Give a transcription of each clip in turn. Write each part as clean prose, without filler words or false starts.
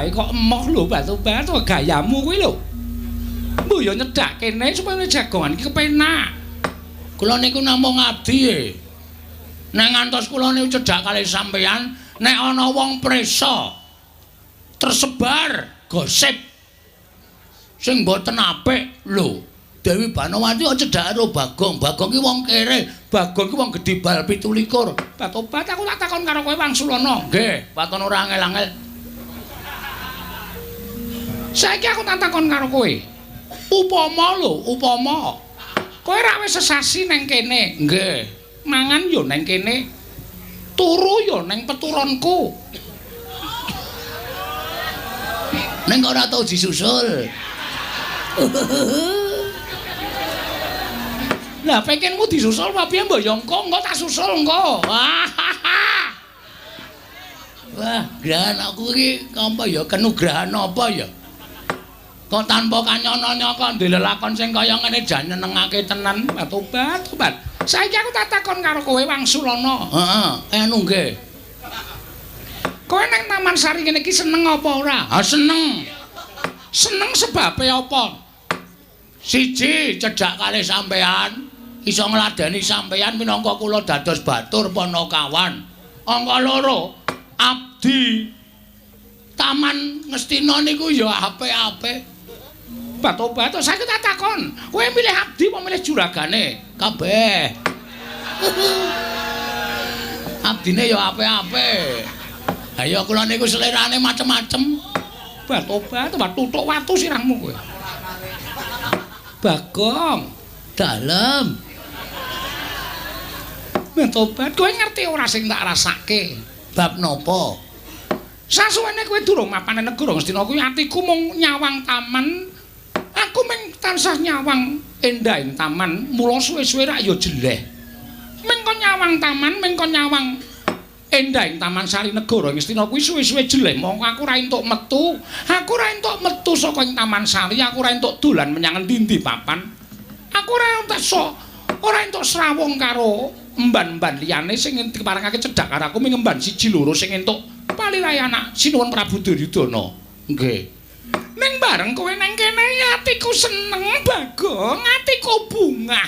wae kok emoh lho, Batobat, gayamu kuwi lho. Mbok ya nyedak kene supaya jagongan iki kepenak. Kula niku namung abdi e. Nek ngantos kula niku cedhak kalih sampeyan, nek ana wong prisa tersebar gosip sing mboten apik lho. Dewi Banowati kok cedhak karo Bagong. Bagong ki wong kere, Bagong ki wong gedhe bal 27. Batobat, aku tak takon karo kowe Wangsulana. Nggih, waton ora angel-angel. Saiki aku tak takon karo kowe. Upama lho, upama kowe ra wis sesasi neng kene. Nggih. Mangan yo neng kene. Turu yo neng peturonku. Neng kok ora tau disusul. Lah pengenmu disusul apa piye mbok yo engko, engko tak susul engko. Wah, grahan aku iki apa ya kenugrahan apa ya? Kok tanpa kanyana kok ndek lelakon sing kaya ngene jan nyenengake tenan. Tobat, tobat. Saiki aku tak takon karo kowe Wangsulana. Heeh, anu nggih. Kowe nang Taman Sari ngene iki seneng apa ora? Ah, seneng. Seneng sebabe apa? Siji, cedhak kalih sampean, iso ngladeni sampean minangka kula dados batur panakawan. Angka loro, abdi Taman Ngastina niku ya apik-apik. Batobat, saiki tak takon, kowe milih abdi apa milih juragane? Kabeh. Abdine ya apik-apik. Ha ya kula niku selerane macem-macem. Batobat, tutuk watu sirahmu kowe. Bagong, dalem. Batobat, kowe ngerti ora sing tak rasake? Bab napa? Sasuwene kowe durung mapan nang negara Ngastina kuwi atiku mung nyawang taman. Aku mung tansah nyawang endahing taman, mula suwe-suwe rak ya jeleh. Ming kon nyawang taman, ming kon nyawang endahing Taman Sari Negara Ngastina kuwi suwe-suwe jeleh, mongko aku ora entuk metu. Aku ora entuk metu saka ing Taman Sari, aku ora entuk dolan menyang endi-endi papan. Aku ora entuk ora entuk srawung karo emban-emban liyane sing diparengake cedhak karo aku ming emban siji loro sing entuk palirahe anak Sinuwun Prabu Duryudana. Nggih. Ning bareng kowe nang kene atiku seneng, Bagong, atiku bungah.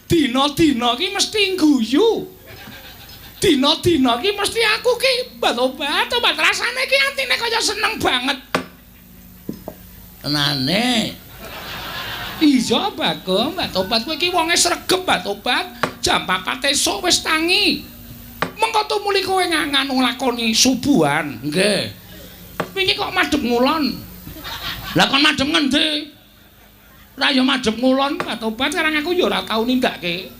Dina-dina ki mesti ngguyu. Dina-dina ki mesti aku ki batobat, obat rasane ki atine kaya seneng banget. Tenane. Iya, Bagong, batobat kowe ki wonge sregep batobat. Jam 4 esuk wis tangi. Mengko tumuli kowe nganu nglakoni subuhan. Nggih. Wingi kok madhep ngulon. Lah kon madhep ngendi? Ra ya madhep ngulon, batobat sekarang aku ya ora tau nindakake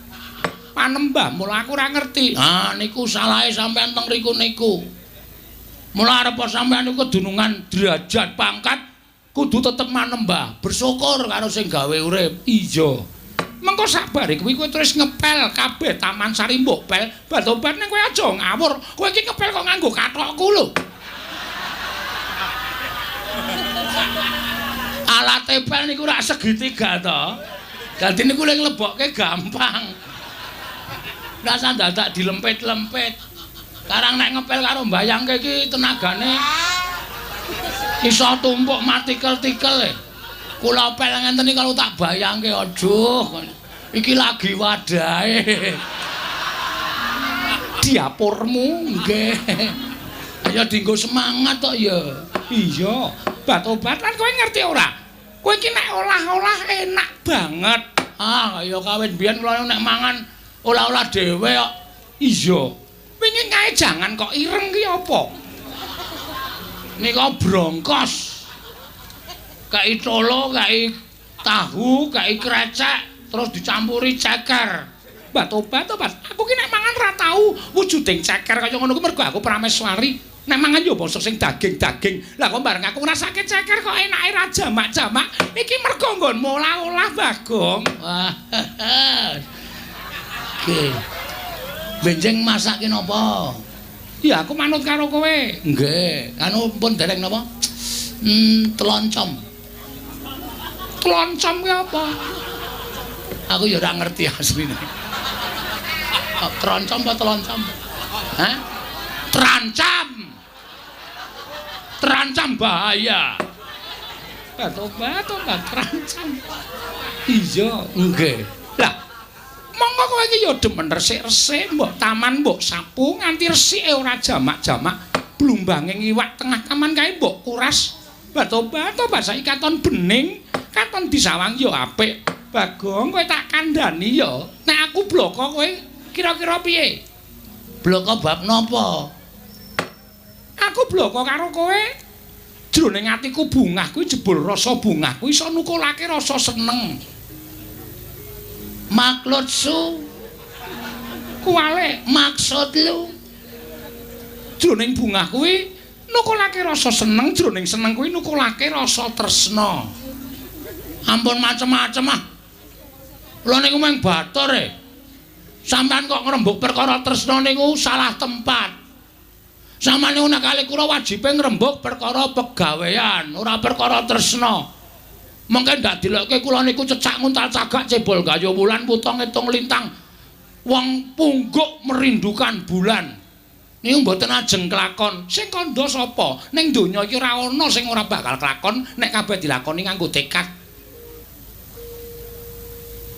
panembah, mula aku ora ngerti. Ah niku salahe sampean teng riku niku. Mula arep sampean niku kedunungan derajat pangkat kudu tetep manembah, bersyukur karo sing gawe urip. Iya. Mengko sabare kuwi kowe terus ngepel kabeh Taman Sari mbok pel, batobat ning kowe aja ngawur. Kowe iki ngepel kok nganggo kathokku lho. Alate pel niku rak segitiga to. Dadi niku lek nglebokke gampang. Rasa dadak dilempit-lempit. Karang nek ngepel karo mbayangke iki tenagane iso tumpuk matikel-tikel e. Kula pel ngenten iki kalau tak bayangke aduh. Iki lagi wadahe. Diapurmu nggih. Ayo dienggo semangat tok ya. Iya, batobat lan kowe ngerti ora? Kowe iki nek olah-olah enak banget. Ah, ya kawit biyen kula nek mangan olah-olah dhewe kok. Iya. Wingi kae jangan kok ireng ki apa? Nika brongkos. Kai tolo, kai tahu, kai krecek, terus dicampuri ceker. Batobat, tobat. Aku ki nek mangan ra tau wujuding ceker kaya ngono kuwi mergo aku prameswari. Nek mangan yo basa sing daging-daging. Lah kok bareng aku ngrasake ceker kok enake ra jamak-jamak. Iki mergo nggonmu olah-olah, Bagong. Wah. Oke. Benjing masake napa? Ya aku manut karo kowe. Nggih. Anu pun dereng napa? Teloncom. Teloncom ki apa? Aku ya ora ngerti asline. Troncom apa teloncom? Hah? Trancam. Terancam bahaya. Tobat, terancam. Iya, nggih. Lah, monggo kowe iki ya demen resik-resik, mbok taman mbok sapu nganti resike ora jamak-jamak. Blumbange iwak tengah taman kae mbok kuras. Tobat, saiki katon bening, katon disawang ya apik. Bagong, kowe tak kandhani ya. Nek aku bloko kowe kira-kira piye? Bloko bab napa? Aku bloko karo kowe. Jroning atiku bungah kuwi jebul rasa bungah kuwi iso nukulake rasa seneng. Maksud su kuwale maksud lu. Jroning bungah kuwi nukulake rasa seneng, jroning seneng kuwi nukulake rasa tresna. Ampun macem-macem ah. Kula niku mung batur e. Sampeyan kok ngrembug perkara tresna niku salah tempat. Sampeyan niku nek kali kula wajibe ngrembug perkara pegawean, ora perkara tresna. Mengke ndak dilokke kula niku cecak nguntal cagak cebol gayo wulan wuta ngitung lintang. Wong pungguk merindukan bulan. Niku mboten ajeng kelakon. Sing kandha sapa? Ning donya iki ora ana sing ora bakal kelakon nek kabeh dilakoni nganggo tekad.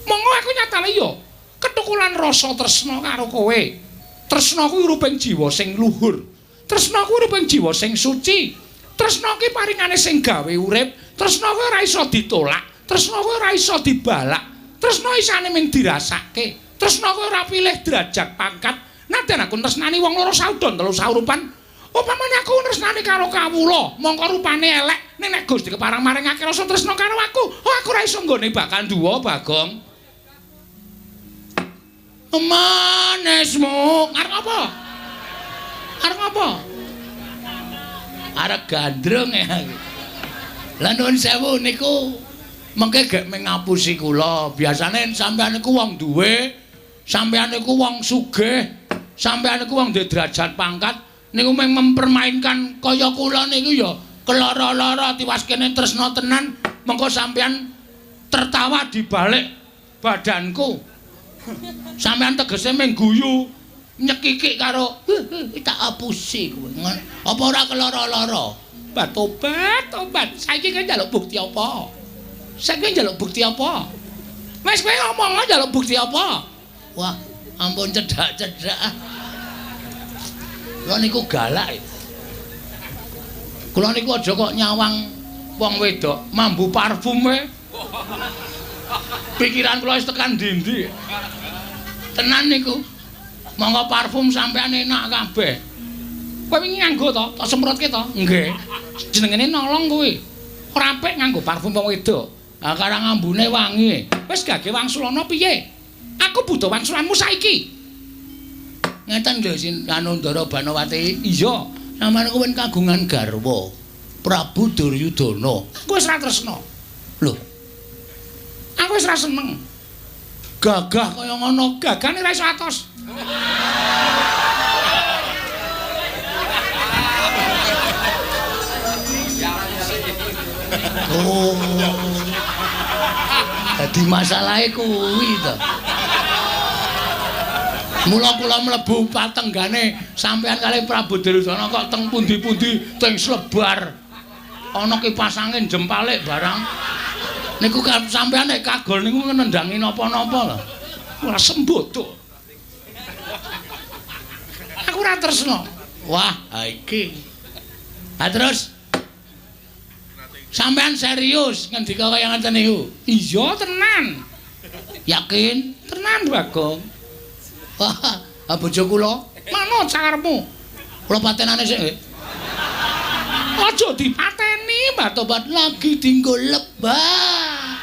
Monggo aku nyatane ya ketukulan rasa tresna karo kowe. Tresna kuwi ruping jiwa sing luhur. Tresna kuwi ruping jiwa sing suci. Tresna kuwi paringane sing gawe urip. Tresna kuwi ora iso ditolak. Tresna kuwi ora iso dibalak. Tresna isane mung dirasake. Tresna kuwi ora pilih derajat pangkat. Nadyan aku tresnani wong loro saudon telu saurupan. Upamane aku tresnani karo kawula, mongko rupane elek, ning nek Gusti kepareng maringake rasa tresna karo aku, oh aku ora iso nggone bakal duwa, Bagong. Manesmu arep apa? Arep apa? Arep gandrung ya. Lah nuwun sewu niku mengke gek mengapusi kula. Biasane sampeyan niku wong duwe, sampeyan niku wong sugih, sampeyan niku wong duwe derajat pangkat, niku mung mempermainkan kaya kula niku ya keloro-loro tiwas kene tresna tenan, mengko sampeyan tertawa di balik badanku. Sampeyan tegese mung guyu nyekikik karo tak apusi kowe. Apa ora keloro-loro? Tobat, tobat. Saiki kowe njaluk bukti apa? Saiki njaluk bukti apa? Wis kowe ngomong njaluk bukti apa? Wah, ampun cedhak-cedhak. Kula niku galak. Kula niku aja kok nyawang wong wedok mambu parfum we. Pikiran kula wis tekan ndi-ndi. Tenan niku. Monggo parfum sampean enak kabeh. Kowe wingi nganggo to? Tak semprotke to? Nggih. Jenengene nolong kuwi. Ora apik nganggo parfum wong wedok. Ha karang ambune wangi. Wis gage wangsulana piye? Aku butuh wangsulanmu saiki. Ngeten lho Anu Ndara Banowati. Iya, sampeyan kuwi kagungan garwa Prabu Duryudana. Aku wis ra tresna. Lho. Aku wis ra seneng. Gagah kaya ngono, gagane ra iso atos. Oh. Dadi masalahe kuwi to. Mula kula mlebu patenggane sampeyan kalih Prabu Duryudana kok teng pundi-pundi teng slebar. Ana kipas angin jempalik barang. Niku sampeyan nek kagol niku nendhangi napa-napa lho. Ora sembodo. Aku ora tresna. Wah, ha iki. Ha terus sampeyan serius ngendika kaya ngaten niku? Iya, tenan. Yakin? Tenan, Bagong. Wah, ha bojo kula manut sakarepmu. Kula patenane sik nggih. Aja dipateni, Mbah Tobat lagi dinggo lebah.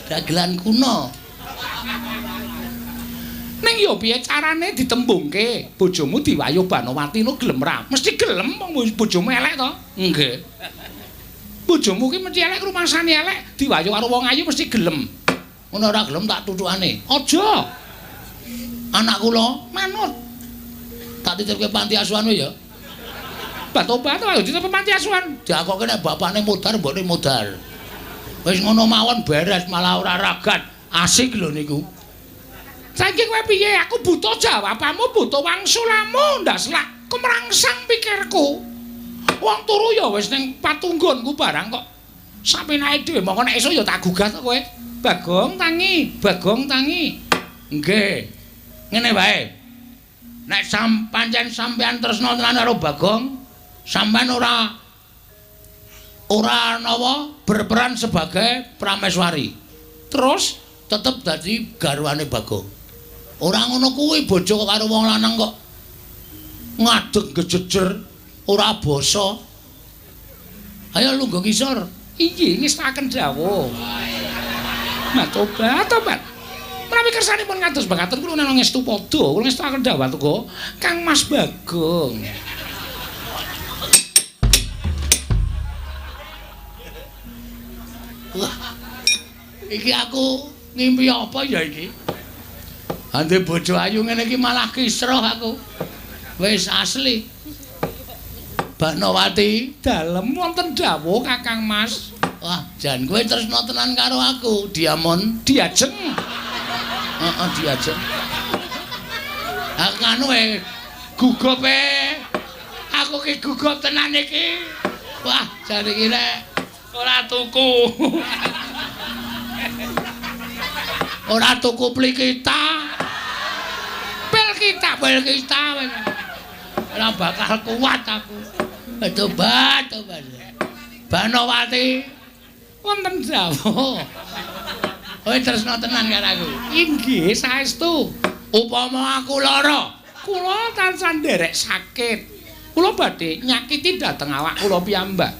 Dagelan kuno. Ning yo piye carane ditembungke? Bojomu diwayuh Banowati no gelem ra? Mesti gelem wong bojomu elek to? Nggih. Bojomu ki mesti elek, rumangsane elek, diwayuh karo wong ayu mesti gelem. Ngono ora gelem tak tutukane. Aja. Anak kula manut. Tak titipke panti asuhan ya. Tobat ayo dititipke panti asuhan. Diakoke nek bapakne modar mbokne modar. Wis ngono mawon beres malah ora ragat. Asik lho niku. Saiki kowe piye? Aku butuh jawabanmu, butuh wangsulanmu, ndak selak kemrangsang pikirku. Wong turu ya wis ning patunggonku barang kok. Sapenake dhewe mongko nek esuk ya tak gugah to kowe. Bagong tangi, Bagong tangi. Nggih. Ngene wae. Nek pancen sampean tresna tenan karo Bagong, sampean ora nawa berperan sebagai prameswari. Terus tetep dadi garwane Bagong. Ora ngono kuwi bojo karo wong lanang kok ngadeg gejejer ora basa. Ayo lungguh ngisor. Inggih ngestaken dawuh. Matobat, tobat. Menawi kersanipun kados mekaten kula ngestu padha, kula ngestaken dawuh tuga Kang Mas Bagong. Wah. Iki aku ngimpi apa ya iki? Ande bojo ayu ngene iki malah kisruh aku. Wis asli. Banowati dalem wonten dawuh Kakang Mas. Wah, jan kowe tresna tenan karo aku, Diamon. Diajeng. Heeh, diajeng. Aku anu gugup e. Aku ki gugup tenan iki. Wah, jan iki nek ora tuku. Ora tuku plikita. Pil kita, pil kita. Ora bakal kuat aku. Tobat, tobat. Banowati wonten dawuh. Kowe tresna tenan karo aku. Inggih, saestu. Upama aku lara, kula tansah nderek sakit. Kula badhe nyakiti dhateng awak kula piyambak.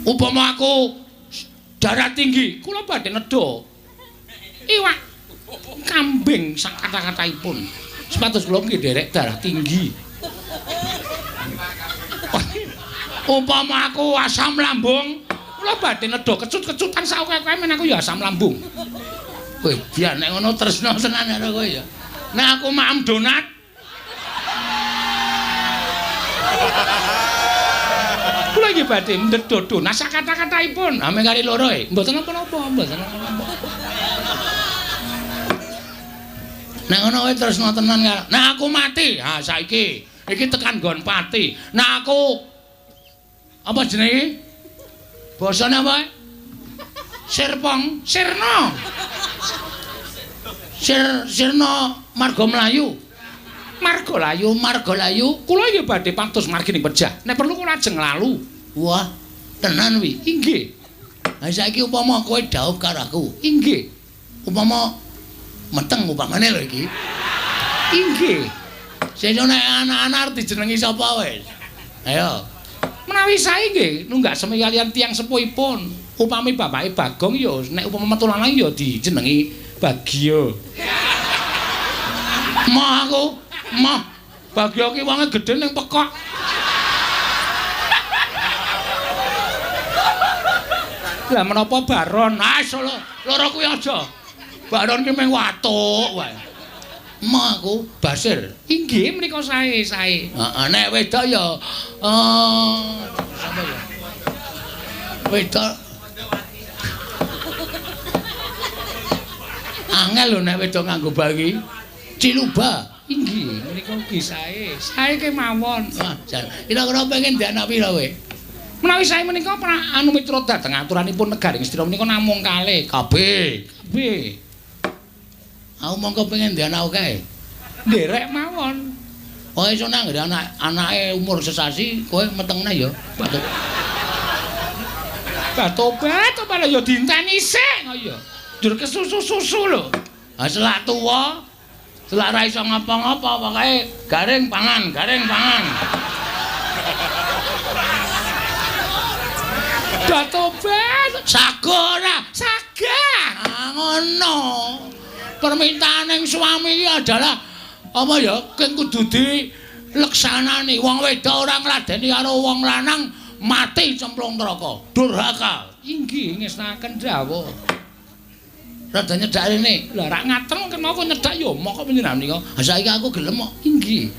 Upama aku darah tinggi, kula badhe nedha iwak kambing sak kata-kataipun. Sepatus kula nggih nderek darah tinggi. Upama aku asam lambung, kula badhe nedha kecut-kecutan saoke-oke men aku ya asam lambung. Kowe biar nek ngono tresna tenan karo kowe ya. Nek aku maem donat, kula nggih badhe ndedha donat sak kata-kataipun. Ame kali loro e. Mboten napa-napa, mboten napa-napa. Nek ngono kowe tresna tenan karo. Nek aku mati, ha saiki iki tekan nggon pati. Nek aku apa jenenge? Basane apa? Sirpong, sirna. Sirna marga mlayu. Marga layu, marga layu. Kula nggih badhe pantus margi ning pejah. Nek perlu kula ajeng lalu. Wah, tenan wi. Inggih. Ha saiki upama kowe dhaup karo aku. Inggih. Upama meteng upamane lho iki. Inggih. Sesuk nek anak-anak arep dijenengi sapa wis? Ayo. Menawi sae nggih nunggak semi kaliyan tiyang sepuhipun. Upami bapake Bagong ya nek upama metu lanang ya dijenengi Bagio. Moh aku, moh. Bagio ki wonge gedhe ning pekok. Lah menapa Baron? Ah lho, loro kuwi aja. Baron ki mung watuk wae. Moh aku Basir. Inggih menika sae, sae. Heeh, nek wedok ya sapa ya? Wedok angel lho nek wedok nganggo bayi. Ciluba. Inggih menika ugi sae. Sae kemawon. Wah, jan. Kira-kira pengen ndek anak pira kowe? Menawi sae menika anu miturut dhateng aturanipun negari Ngastina menika namung kalih. KB. KB. Aku mongko pengen ndek anak akeh. Nderek mawon. Oh iso nang anak anake umur sesasi kowe metengne ya. Batuk. Batobat apa ya dienteni sik kaya. Njur kesusu-susu lho. Ha selak tuwa, selak ra iso ngapa-ngapa pokoke garing pangan, garing pangan. Batobat sago ora? Saga. Ah ngono. Permintaan yang suami iki adalah apa ya keng kudu dileksanani. Wong wedok ora ngladeni karo wong lanang mati cemplung neraka. Durhaka. Inggih ngestaken dawuh. Rada nyedak rene. Lah rak ngaten kena kok nyedak ya mok kok panjenengan nika. Ha saiki aku gelem kok. Inggih.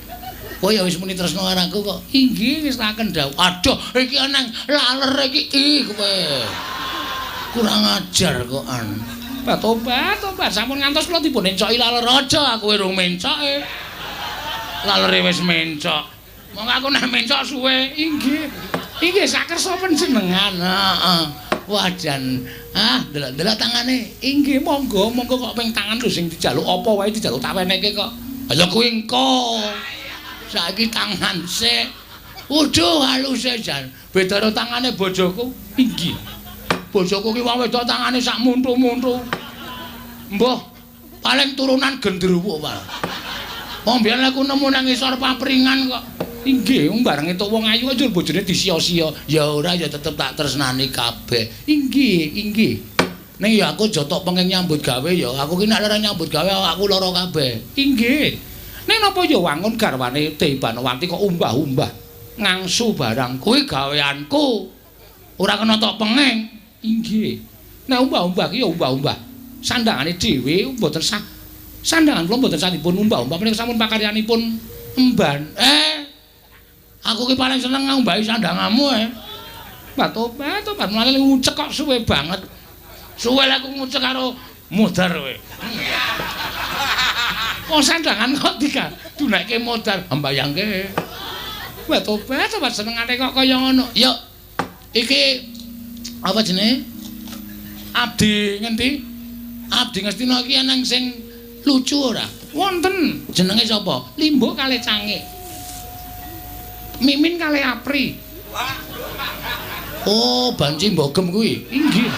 Kowe ya wis muni tresna karo aku kok. Inggih ngestaken dawuh. Aduh iki nang laler iki ih kowe. Kurang ajar kok an. Tobat, tobat, sampun ngantos kula dipun encoki laler aja, aku urung mencoke. Lalere wis mencok. Monggo aku nek mencok suwe. Inggih. Inggih sakersa panjenengan. Heeh. Wah jan. Ah, delok-delok tangane. Inggih monggo, monggo kok ping tangan lho sing dijaluk apa wae dijaluk tak wenehke kok. Ya kuwi engko. Saiki tangan sik. Waduh haluse jan. Beda karo tangane bojoku. Inggih. Bojoku ki wong wedok tangane sak muntu-muntu. Mbah, paling turunan gendruwo, Pak. Wong biyen aku nemu nang ngisor papringan kok. Inggih, wong bareng entuk wong ayu njur bojone disia-sia. Ya ora ya tetep tak tresnani kabeh. Inggih, inggih. Ning ya aku aja tok pengen nyambut gawe ya. Aku ki nek ora nyambut gawe aku lara kabeh. Inggih. Ning napa ya wangun garwane Debanawati kok umbah-umbah ngangsu barang kuwi gaweanku. Ora kena tok penging. Inggih. Nek umbah-umbah ki ya umbah-umbah. Sandangane dhewe mboten sah. Sandangan kula mboten sah dipun umbah-umbah menika sampun pakaryanipun emban. Aku ki paling seneng ngumbahi sandanganmu eh. Batobat, tobat mulane ngucek kok suwe banget. Suwe lek aku ngucek karo modar kowe. Wong sandangan kok digadunekke modar, mbayangke. Batobat, tobat senengane kok kaya ngono. Yo. Iki apa jenenge? Abdi ngendi? Abdi Ngastina iki eneng sing lucu ora? Wonten. Jenenge sapa? Limbo kalih Cangik. Mimin kalih Apri. Oh, banci mbogem kuwi. Inggih.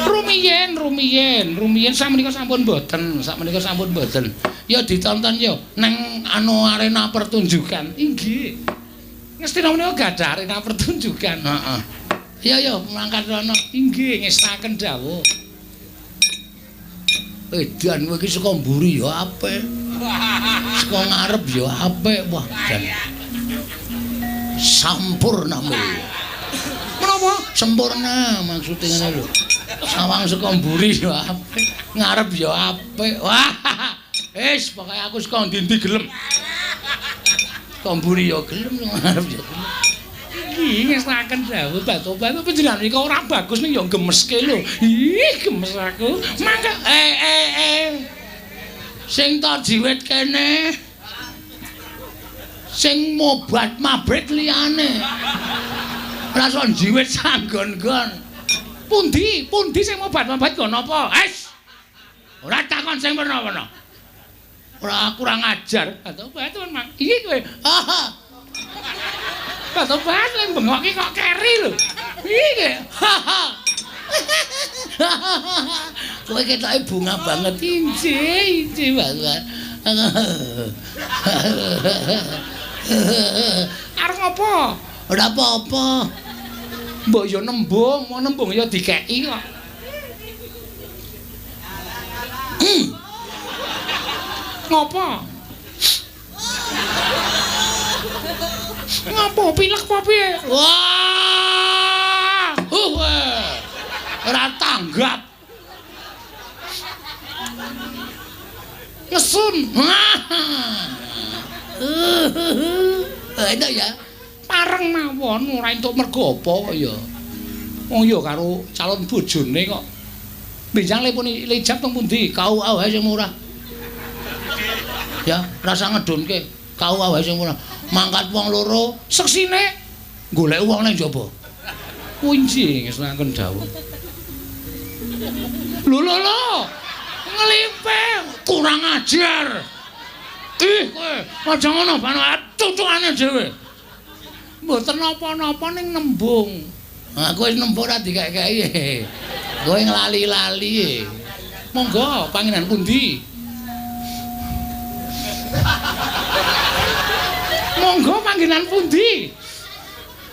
Rumiyin, rumiyin, rumiyin sakmenika sampun mboten, sakmenika sampun mboten. Ya ditonton ya nang anu arena pertunjukan. Inggih. Ngastina menika gadah arena pertunjukan. Heeh. Ya ya mangkat rono. Inggih, ngestaken dawuh. Edan kowe iki saka mburi ya apik. Saka ngarep ya apik. Wah, jan. Sampurna mulya. Menapa? Sempurna maksude ngene lho. Sawang saka mburi ya apik, ngarep ya apik. Wah. Wis pokoke aku saka ndi-ndi gelem. Saka mburi ya gelem, ngarep ya gelem. Iki ngestaken dawuh batobat panjenengan iki ora bagus ning ya gemeske lho. Ih, gemes aku. Mangga Sing tak jiwit kene. Sing mobat mabit liyane. Ora iso jiwit sanggon-gon. Pundi? Pundi sing mobat-mabit nggo napa? Wis. Ora takon sing werna-werna. Ora kurang ajar. Batobat Mang. Iki kowe. Batobat sing bengok iki kok keri lho. Iki. Kowe ketoke bunga banget. Injih, injih banget. Arep ngopo? Ora apa-apa. Mbok ya nembung, mau nembung ya dikeki kok. Ngopo? Ngopo pilek apa piye? Wah! Ora tanggap. Ngesun. Enak ya. Pareng mawon ora entuk mergo apa kok ya. Wong ya karo calon bojone kok. Benjang lepun lijab teng pundi? KUA wae sing murah. Ya, rasa ngedunke. KUA wae sing murah. Mangkat wong loro, seksine golek wong nang njaba. Kunci ngesaken dawuh. Lho lho lho. Nglimpe kurang ajar. Ih kowe, aja ngono bano tutukane dhewe. Mboten napa-napa ning nembung. Aku wis nembung ora dikek-keki. Kowe nglali-lali. Monggo pangenan pundi? Monggo panggenan pundi?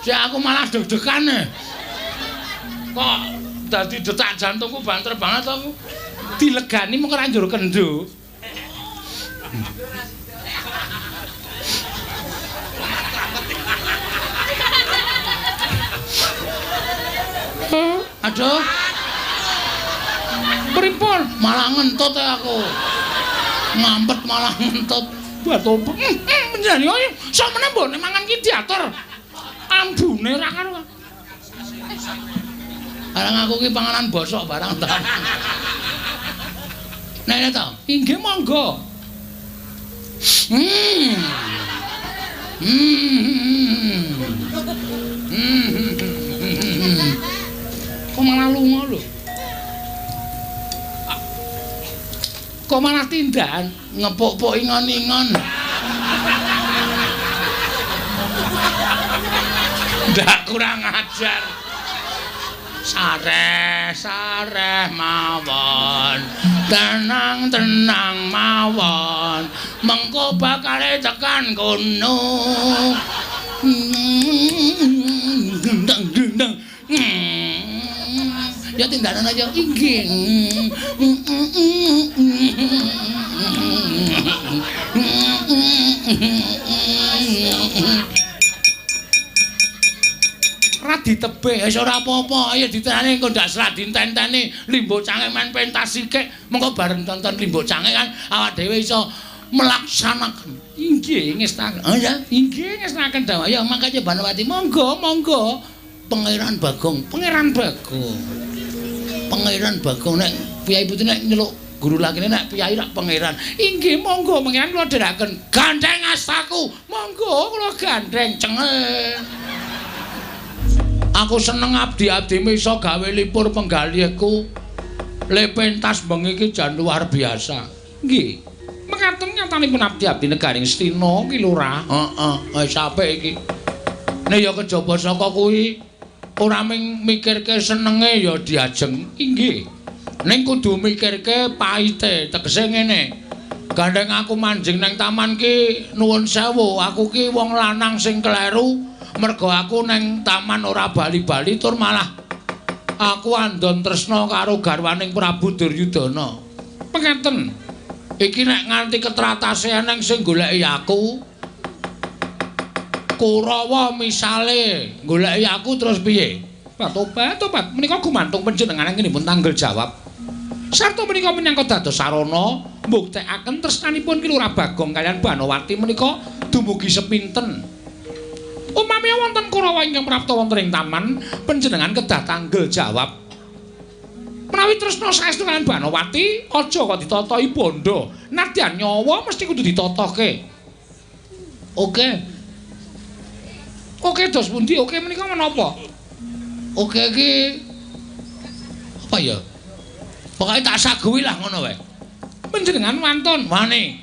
Sik aku malah deg-degan. Kok dadi detak jantungku banter banget aku. Dilegani mung ora njur kendho. Aduh. Pripun? Malah ngentut aku. Ngampet malah ngentut. Batobat. Panjenengan iki sakmene mbok nek mangan ki diatur. Ambune ra karo. Barang aku ki panganan bosok barang ta. Nek to, inggih monggo. Kok malah lunga lho? Kok malah tindakan ngepuk-puk ingon-ingon. Ndak kurang ajar. Sareh, sareh mawon. Tenang, tenang mawon. Mengko bakale tekan kono. Deng deng deng. Ya tindakan aja inggih. Ra ditebih wis ora apa-apa, ayo ditenani engko ndak serat ditenteni Limbuk Cange men pentas sikik, mengko bareng tonton Limbuk Cange kan awak dhewe iso melaksanakan. Inggih ngestaken. Oh ya, inggih ngestaken dawuh. Ya mangkane Banowati monggo, monggo. Pangeran Bagong, Pangeran Bagong. Pangeran Bagong nek piyai putri nek nyeluk guru lakine nek piyai rak pangeran. Inggih monggo pangeran kula dherekaken. Gandeng astaku. Monggo kula gandeng cengel. Aku seneng abdi-abdimu iso gawe lipur penggalihku. Le pentas bengi iki jan luar biasa. Nggih. Mekaten nyatanipun abdi-abdi negaring Astina ki Lurah. Heeh, wis apik iki. Nek ya kejaba saka kuwi ora mung mikirke senenge ya diajeng. Inggih. Ning kudu mikirke paite, tegese ngene. Gandeng aku manjing nang taman ki nuwun sewu, aku ki wong lanang sing kleru mergo aku nang taman ora bali-bali tur malah aku andon tresna karo garwaning Prabu Duryudana. Pengaten. Iki nek nganti ketratase eneng sing goleki aku, Kurawa misale goleki aku terus piye? Tobat, tobat. Menika gumantung panjenengan anggenipun tanggel jawab. Sarta menika minangka dados sarana mbuktekaken tresnanipun Ki Lurah Bagong kaliyan Banowati menika dumugi sepinten. Upami wonten Kurawa ingkang prapta wonten ing taman, panjenengan kedah tanggel jawab. Menawi tresna saestu kaliyan Banowati, aja kok ditatahi bondo. Nadyan nyawa mesti kudu ditatohke. Oke. Oke dos pundi? Oke menika menapa? Oke iki apa ya? Pokoke tak saguhi lah ngono wae. Panjenengan wantun wani.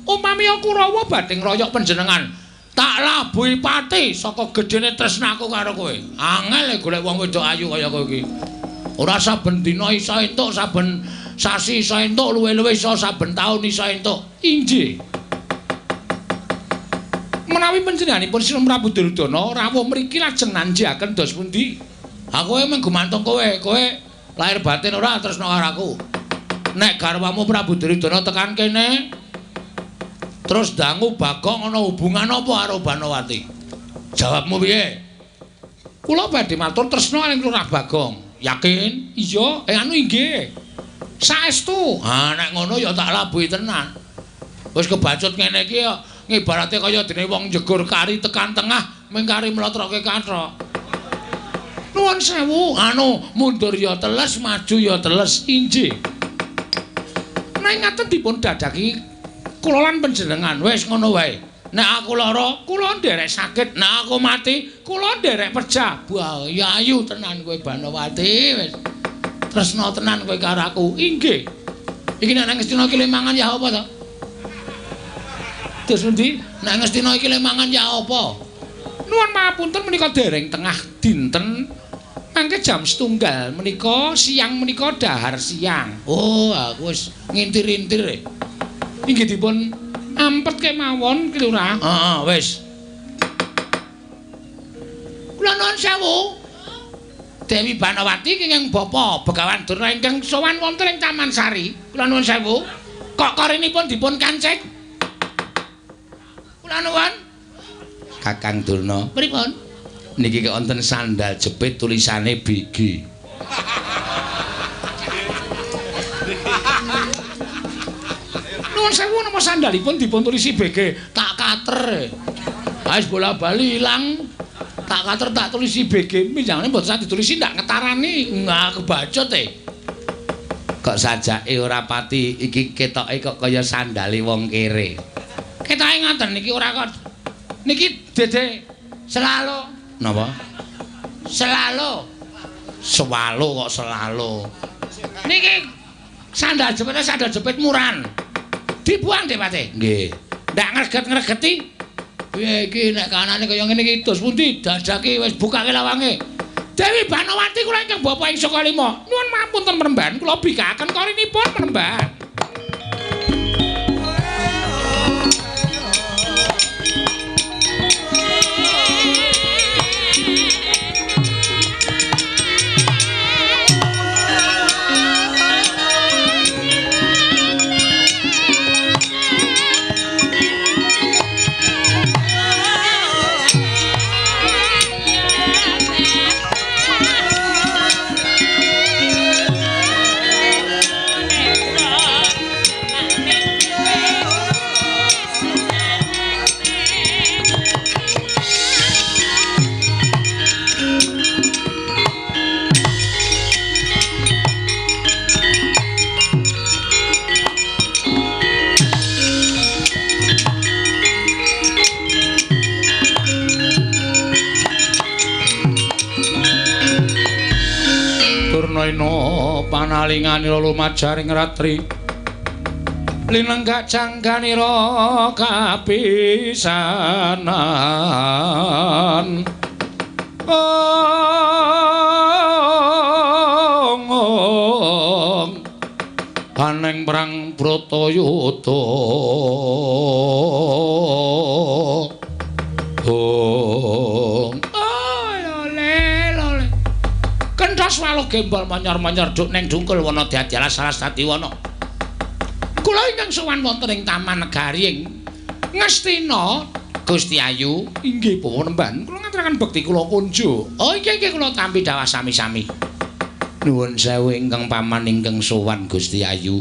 Upami Kurawa badhe ngroyok panjenengan, tak labuhi pati saka gedene tresnaku karo kowe. Angel golek wong wedok ayu kaya kowe iki. Ora saben dina iso entuk, saben sasi iso entuk, luwe-luwe iso saben taun iso entuk. Inggih. Menawi panjenenganipun Sinun Prabu Duryudana rawuh mriki lajeng nanjiaken dos pundi? Aku emang gumantung kowe, kowe lahir batin ora tresna karo aku. Nek garwamu Prabu Duryudana tekan kene terus dangu Bagong ana hubungan apa karo Banowati? Jawabmu piye? Kula badhe matur tresna kaliyan Lurah Bagong. Yakin? Iya, anu inggih. Saestu. Ha nek ngono ya tak labuhi tenan. Wis kebacut ngene iki ya ngibarate kaya dene wong njegur kari tekan tengah mung kari mlotroke kathok. Nuwun sewu, anu mundur ya teles, maju ya teles. Inggih. Nek ngaten dipun dadaki kula lan panjenengan wis ngono wae. Nek aku lara, kula nderek sakit. Nek aku mati, kula nderek pejah. Wah, ya ayu tenan kowe Banowati wis. Tresna tenan kowe karo aku. Inggih. Iki nek nang Ngastina iki le mangan ya apa to? Terus pundi? Nek Ngastina iki le mangan ya apa? Nuwun mahapunten menika dereng tengah dinten. Mangke jam 1:30 menika siang menika dahar siang. Oh, aku wis ngintir-intir. Inggih dipun ampet kemawon Ki Lurah. Heeh, wis. Kula nuwun sewu. Dewi Banowati kenging bapa Begawan Durna ingkang sowan wonten ing Taman Sari. Kula nuwun sewu. Kok korinipun dipun kancik? Kula nuwun. Kakang Durna, pripun? Niki wonten sandal jepit tulisane BG. Nuwun sewu napa sandalipun dipun tulisi BG? Tak kater. Wis bola-bali ilang. Tak kater tak tulisi BG. Minjangane mboten sah ditulisi ndak ngetarani. Enggak kebacut e. Kok sajake ora pati iki ketoke kok kaya sandale wong kere. Ketoke ngoten niki ora kok Niki Dede Selalu. Napa? Selalu. Swalo kok selalu. Niki sandal jepite sandal jepit murahan. Dibuang Depati. Nggih. Ndak ngreget-ngregeti. Piye iki nek kanane kaya ngene iki dos pundi? Dadake wis bukake lawange. Dewi Banowati kula ingkang bapa ing Sukalima. Nyuwun mapunten Premban, kula bikaken korinipun Premban. Durnaina panalinganira lumajaring ratri linenggak jangganira kapisanan. Ong aneng perang Bratayuda. Ong Kenthas waluh gembol manyor-manyor duk neng dungkul wana dadi alas alas dadi wana. Kula ingkang sowan wonten ing Taman Negari ing Ngastina Gusti Ayu. Inggih Panembahan, kula ngaturaken bekti kula kunjuk. Oh inggih inggih kula tampi dawah sami-sami. Nuwun sewu ingkang paman ingkang sowan Gusti Ayu.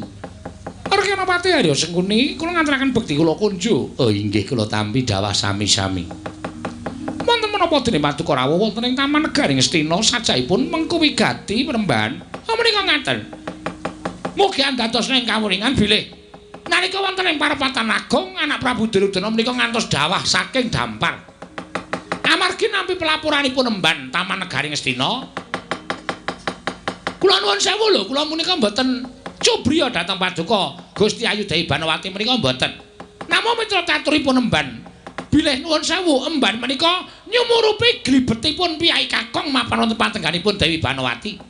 Arkanapati Arya Sengkuni, kula ngaturaken bekti kula kunjuk. Oh inggih kula tampi dawah sami-sami. Wonten menapa dene paduka rawuh wonten ing Taman Negari Ngastina sajaipun mengku wigati Panembahan. Oh menika ngaten. Mugi andados ing kawuningan bilih nalika wonten ing parepatan agung anak Prabu Duryudana menika ngantos dawah saking dampar. Amargi nampi pelaporanipun emban Taman Negari Ngastina. Kula nuwun sewu lho, kula menika mboten cubriya dhateng paduka Gusti Ayu Dewi Banowati menika mboten. Namung mitra caturipun emban bilih nuwun sewu emban menika nyumurupi glibetipun piyai kakung mapan wonten patengganipun Dewi Banowati.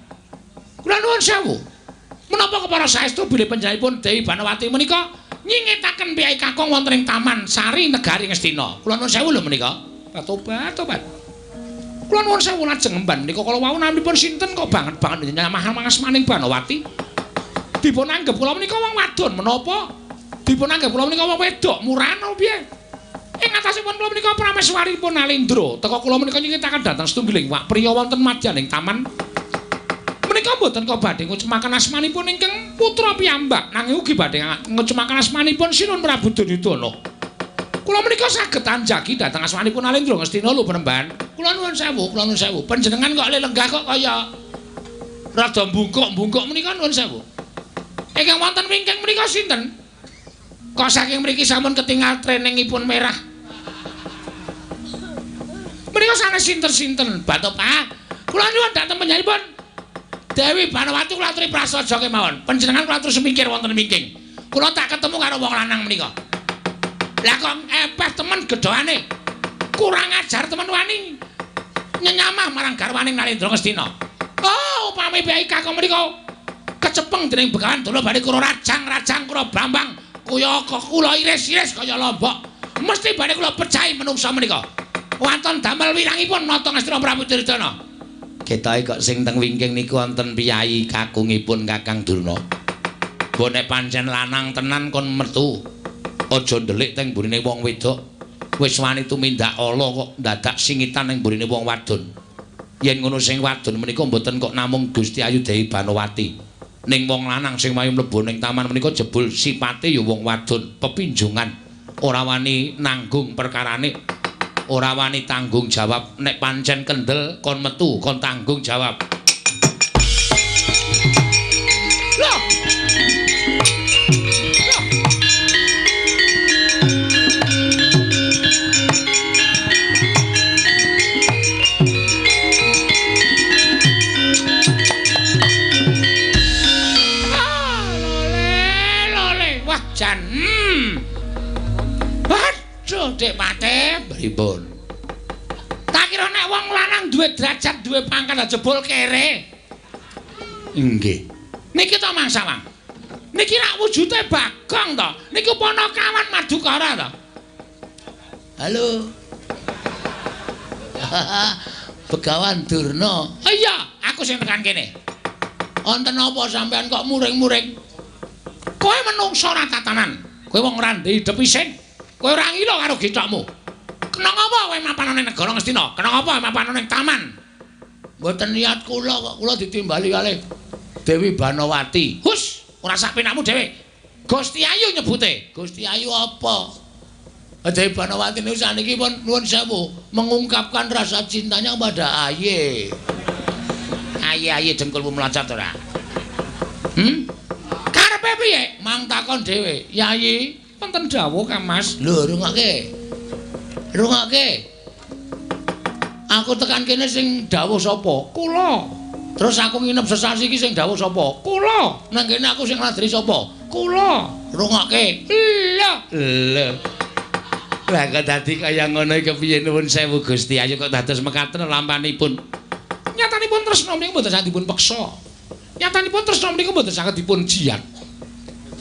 Kula nuwun sewu. Menapa kepara saestu bilih panjenenganipun Dewi Banowati menika nyingetaken piyai kakung wonten ing Taman Sari Negari Ngastina. Kula nuwun sewu lho menika. Tobat, tobat. Kula nuwun sewu lajeng emban menika kala wau namipun sinten kok banget-banget nyamah mangasmaning Banowati. Dipun anggep kula menika wong wadon menapa? Dipun anggep kula menika wong wedok murahan apa piye? Ing atasipun kula menika prameswaripun Alindra. Teka kula menika nyingetaken dhateng setunggiling wak priya wonten madyaning taman. Menika mboten kok badhe ngucemaken asmanipun ingkang putra piyambak, nanging ugi badhe ngucemaken asmanipun Sinun Prabu Duryudana. Kula menika saged anjagi dhateng asmanipun Alindra Ngastina lho Panembahan. Kula nuwun sewu, kula nuwun sewu. Panjenengan kok lenggah kok kaya rada mbungkuk-mbungkuk menika nuwun sewu. Ingkang wonten wingking menika sinten? Kok saking mriki sampun ketingal treningipun merah. Menika sanes sinten-sinten, Batok Pak. Kula nyuwun dhateng panjenenganipun Dewi Banowati kula aturi prasaja kemawon. Panjenengan kula atur semingkir wonten wingking. Kula tak ketemu karo wong lanang menika. Lah kok epeh temen gedhoane. Kurang ajar temen wani nyenyamah marang garwaning Nalendra Ngastina. Oh, upami piyai kakung menika kecepeng dening Begawan Durna badhe kula rajang-rajang kula brambang kaya kula iris-iris kaya lombok. Mesti badhe kula pecahi menungsa menika. Wonten damel wirangipun nata Ngastina Prabu Duryudana. Ketoke kok sing teng wingking niku wonten piyai kakungipun Kakang Durna. Mbok nek pancen lanang tenan kon metu. Aja ndelik teng mburine wong wedok. Wis wani tumindak ala kok dadak singitan ning mburine wong wadon. Yen ngono sing wadon menika mboten kok namung Gusti Ayu Dewi Banowati. Ning wong lanang sing wayu mlebu ning taman menika jebul sipate ya wong wadon, pepinjungan. Ora wani nanggung perkarane. Ora wani tanggung jawab. Nek pancen kendel kon metu, kon tanggung jawab. Loh. Loh. jan. Aduh, Dik Patih, pripun? Tak kira nek wong lanang duwe derajat, duwe pangkat jebul kere. Inggih. Niki to Mang Sawang. Niki rak wujude Bagong to. Niku Panakawan Madukara to. Halo. Begawan Durna. Iya, aku sing tekan kene. Wonten apa sampean kok muring-muring? Kowe menungsa ora tatanan. Kowe wong ora ndek isin. Kowe ora ngila karo gethokmu. Kena ngapa kowe mapan ning negara Ngastina? Kena ngapa mapan ning taman? Mboten niat kula kok, kula ditimbali kalih Dewi Banowati. Hus, ora sak penakmu dhewe. Gusti Ayu nyebute. Gusti Ayu apa? Dewi Banowati niku saniki pun nuwun sewu mengungkapkan rasa cintanya pada Aye. Aye-aye dengkulmu mlocot ora? Karepe piye? Mang takon dhewe. Yayi, wonten dawuh Kang Mas. Lho, rungokke. Rungokke. Aku tekan kene sing dawuh sapa? Kula. Terus aku nginep sesasi iki sing dawuh sapa? Kula. Nang kene aku sing ngladri sapa? Kula. Rungokke. Lho. Lho. Lah kok dadi kaya ngono iki kepiye nuwun sewu Gusti Ayu kok dados mekaten lampanipun. Nyatanipun tresna menika mboten saged dipun peksa. Nyatanipun tresna menika mboten saged dipun jiat.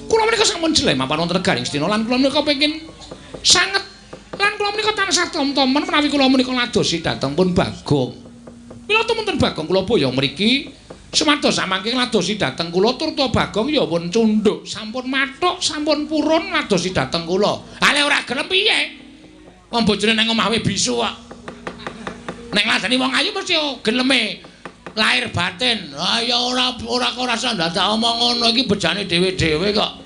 Kula menika sampun jeleh mapan wonten negaring Ngastina lan kula menika pengin sanget lan kula menika tansah tom-tomen menawi kula menika ladosi dhateng pun Bagong. Mila tumunten Bagong kula boyong mriki sumados samangke ladosi dhateng kula turta Bagong ya pun cundhuk, sampun mathuk, sampun purun ladosi dhateng kula. Ale ora gelem piye? Wong bojone nang omah wae bisu kok. Nek ngladeni wong ayu mesti geleme lahir batin. Ah ya ora kok rasa ndadak omong ngono iki bejane dhewe-dhewe kok.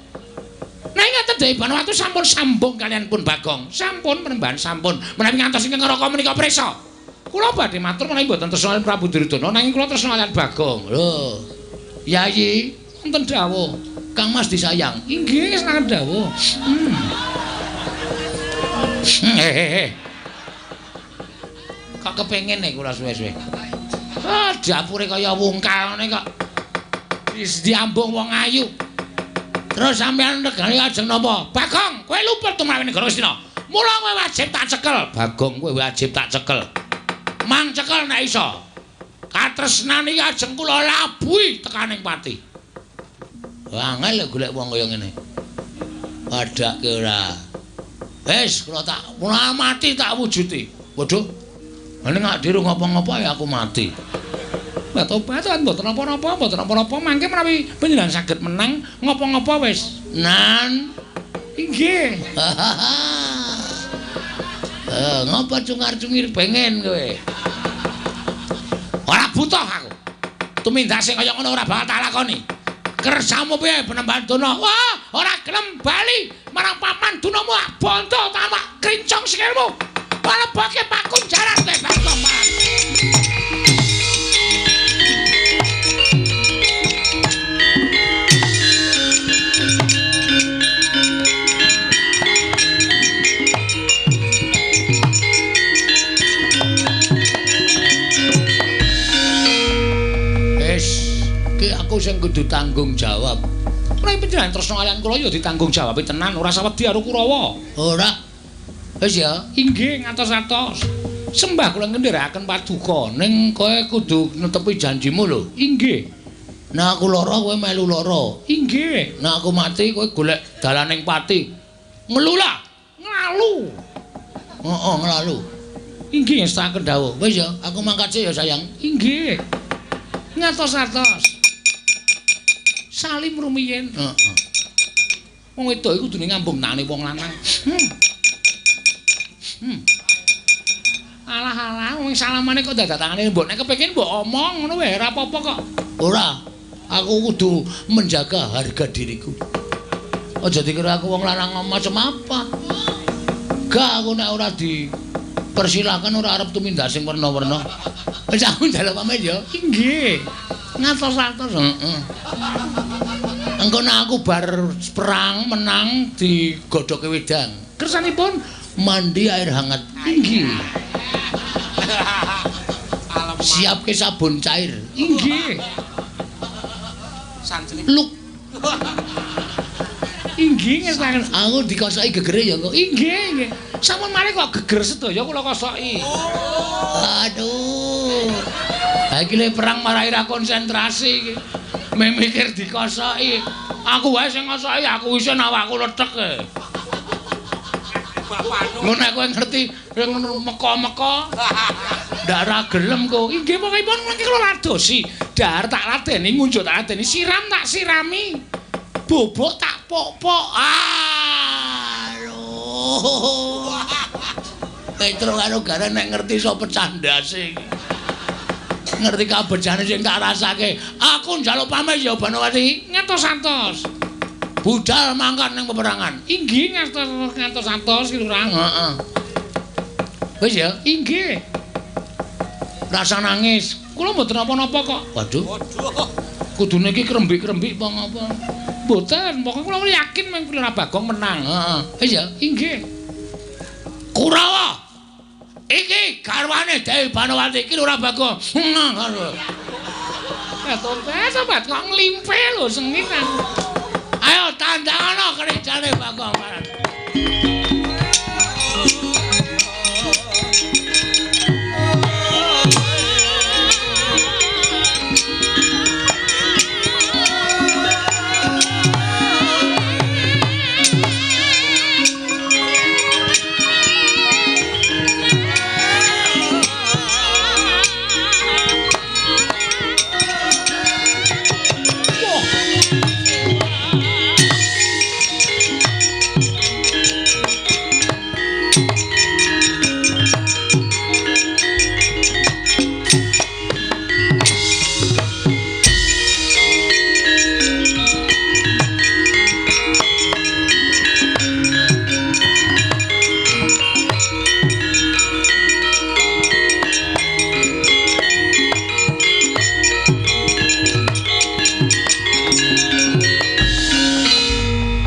Nah ngaten Dewi Banowati sampun sambung kalian pun Bagong. Sampun penembahan sampun. Menawi ngantos ingkang neraka menika prisa. Kula badhe matur menawi mboten tresna kaliyan Prabu Duryudana nanging kula tresna kaliyan Bagong. Lho. Yayi, wonten dawuh. Kang Mas disayang. Inggih, senangan dawuh. Hehehe. Kok kepengin nek kula suwe-suwe. Ah, dapure kaya wungkal ngene kok. Wis diambung wong ayu. Terus sampean regane ajeng napa? Bagong, kowe luput tumrap negara Ngastina. Mula kowe wajib tak cekel. Bagong, kowe wajib tak cekel. Mang cekel nek iso. Katresnan iki ajeng kula labuhi tekaning pati. Angel golek wong kaya ngene. Padake ora. Wis kula tak mula mati tak wujuti. Waduh. Nek gak diru ngopo-ngopo ya aku mati. Tobat mboten napa-napa, mboten napa-napa mangke menawi panjenengan saged menang ngopo-ngopo wis. Nan. Inggih. Ngopo cungar-cungir pengen kowe? Ora butuh aku. Tumindak sing kaya ngono ora bakal tak lakoni. Kersamu piye penembahan Duna? Wah, ora gelem bali marang paman Dunamu bondo tamak krincong sikilmu. Palebake pakunjaran kowe Bagong. Aku sing kudu tanggung jawab. Menawi panjenengan tresna kaliyan kula ya ditanggung jawab tenan, ora sawedi karo Kurawa. Ora. Wis ya. Inggih, ngatos-atos. Sembah kula ngendherekaken paduka. Ning kowe kudu netepi janjimu lho. Inggih. Nek aku lara kowe melu lara. Inggih. Nek aku mati kowe golek dalaning pati. Ngelula. Nglalu. Heeh, nglalu. Inggih, ngestakaken dawuh. Wis ya, aku mangkat sik ya, sayang. Inggih. Ngatos-atos. Salim rumiyin. Heeh. Wong wedok iku kudune ngambung tangane wong lanang. Alah-alah wong salamane kok dadak tangane mbok nek kepengin mbok omong ngono wae ora apa-apa kok. Ora. Aku kudu menjaga harga diriku. Aja dikira aku wong lanang macam apa. Gak aku nek ora dipersilakan ora arep tumindak sing werna-werna. Wis aku njaluk pamit ya. Inggih. Ngatos-atos. Heeh. Engko nek aku bar perang menang digodhoke wedang. Kersanipun mandi air hangat. Inggih. Siapke sabun cair. Inggih. Luk. Inggih ngestangen. Aku dikosoki gegere ya kok. Inggih, nggih. Sampun mari kok geger sedaya kula kosoki. Aduh. Ha iki le perang marai ra konsentrasi iki. Mikir dikosoki. Aku wae sing ngosoki, aku isin awakku lethek. Ngono nek kowe ngerti meka-meka ndak ra gelem kok. Inggih pokokipun mangke kula ladosi. Dahar tak ladeni, ngunjuk tak ladeni, siram tak sirami. Bobok tak pok-pok. Aduh. Petro karo Gareng nek ngerti iso pecah ndase iki. Ngerti kabejane sing tak rasake. Aku njaluk pamit ya Banowati. Ngantos-antos. Budal mangkat ning peperangan. Inggih ngantos-antos ki Lurah. Heeh. Wis ya? Inggih. Rasa nangis. Kula mboten napa-napa kok. Waduh. Kudune iki krembik-krembik apa ngapa? Mboten, pokoke kula yakin mung Lurah Bagong menang. Heeh. Wis ya? Inggih. Kurawa. Iki garwane Dewi Banowati iki Lurah Bagong. Sobat kok nglimpe lho sengit aku. Ayo tandangana kerjane Bagong Barat.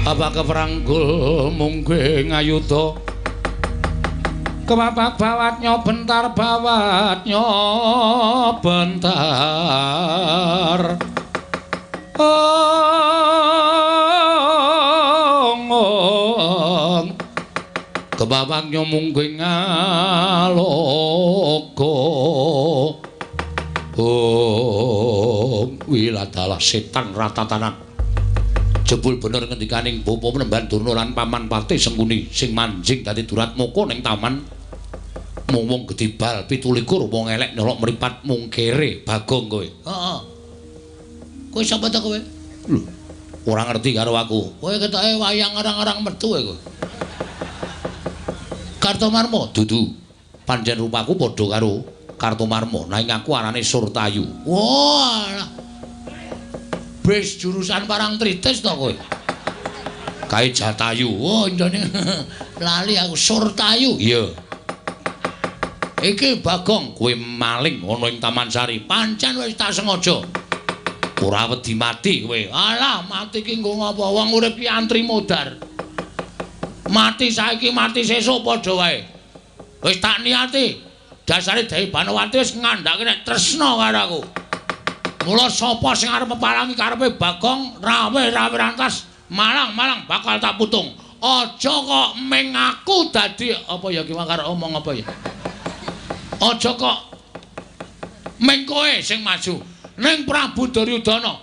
Apa keperanggul mungge ngayuda kepapak bawatnya bentar bawatnya bentar ong kepapaknya mungge ngaloka ong wiladalah setan ratatanan. Jebul bener ngendikaning bapa Penemban Durna lan paman Patih Sengkuni sing manjing dadi Duratmaka ning taman mung wong gedhe bal 27 wong elek nyolok mripat mung kere Bagong kowe. Heeh. Kowe sapa ta kowe? Lho, ora ngerti karo aku. Kowe ketoke wayang arang-arang metu kowe. Kartomarma dudu. Pancen rupaku padha karo Kartomarma, nanging aku arane Surtayu. Wah. Wis jurusan Parangtritis to kowe. Kae Jatayu. Oh, njane lali aku Surtayu. Iya. Iki Bagong kowe maling ana ing Taman Sari. Pancen wis tak sengaja. Ora wedi mati kowe. Alah, mati ki nggo ngapa? Wong urip ki antri modar. Mati saiki mati sesuk padha wae. Wis tak niati. Dasare Dewi Banowati wis ngandhake nek tresna karo aku. Mula sapa sing arep peparangi karepe Bagong rawe-rawe rantas malang-malang bakal tak putung. Aja kok ming aku dadi apa ya ki karo omong apa ya. Aja kok ming kowe sing maju. Ning Prabu Duryudana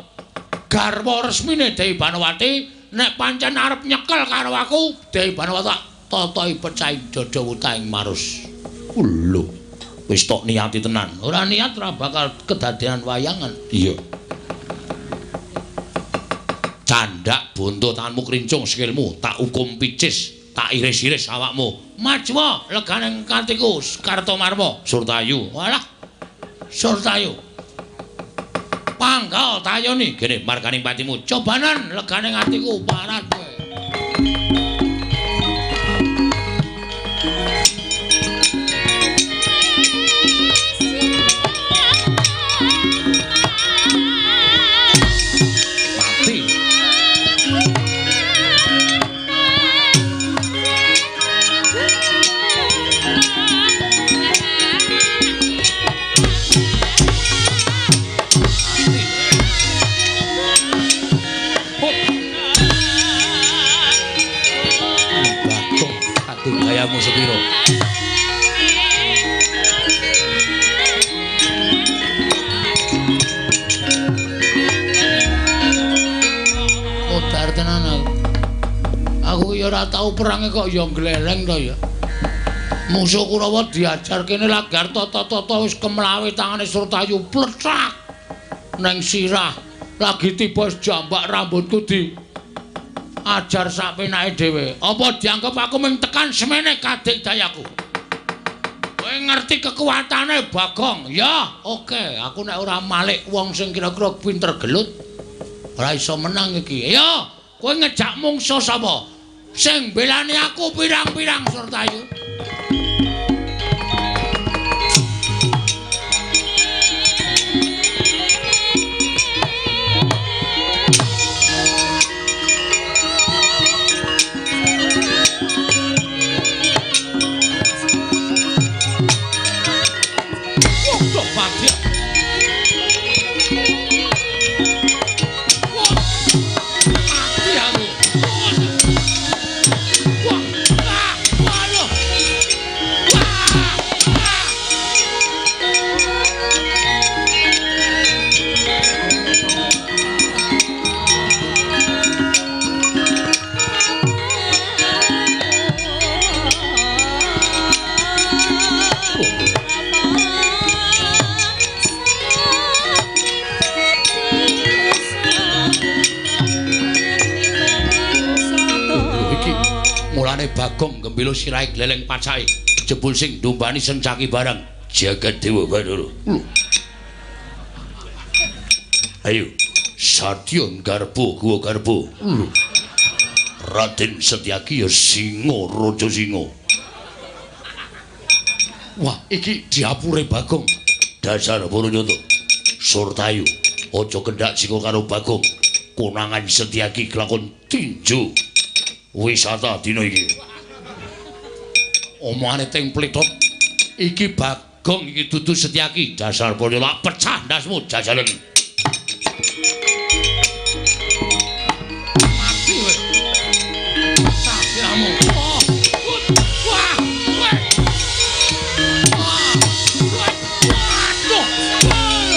garwa resmine Dewi Banowati nek pancen arep nyekel karo aku Dewi Banowati tak totohi pecahing dada wutahing marus. Lho. Wis tok niati tenan. Ora niat ora bakal kedadean wayangan. Iya. Candak bonto tanganmu krincung sikilmu, tak hukum picis, tak iris-iris awakmu. Maju legane katiku Kartomarma Surtayu. Walah. Surtayu. Panggal tayoni gene marganing patimu. Cobanan legane atiku parat kowe. Gayamu sepiro? Modar tenan aku. Aku ya ora tau perange kok ya gleleng to ya. Musuh Kurawa diajar kene lagar tata-tata wis kemlawe tangane Surtayu plethak neng sirah. Lagi tiba jambak rambutku di ajar sak penake dhewe. Apa dianggep aku mung tekan semene kadik dayaku? Kowe ngerti kekuatane Bagong? Ya, oke. Aku nek ora malik wong sing kira-kira pinter gelut ora iso menang iki. Ayo, kowe ngejak mungsuh sapa? Sing belani aku pirang-pirang Surtayu. Bagong gembilo sirahe gleleng pacake jebul sing ndombani sencaki barang jagat dewa Bathara. Lho. Ayo Satya garbo guwa garbo. Lho. Raden Setyaki ya singa raja singa. Wah, iki diapure Bagong. Dasar Paranyata. Surtayu aja kendhak sika karo Bagong. Konangan Setyaki kelakon tinju wisata dina iki. Omongane teng plethot. Iki Bagong iki dudu Setyaki. Dasar Paranyata pecah ndasmu jajalen. Mati kowe. Pecah sirahmu. Oh. Wah, kowe. Wah. Waduh. Wah.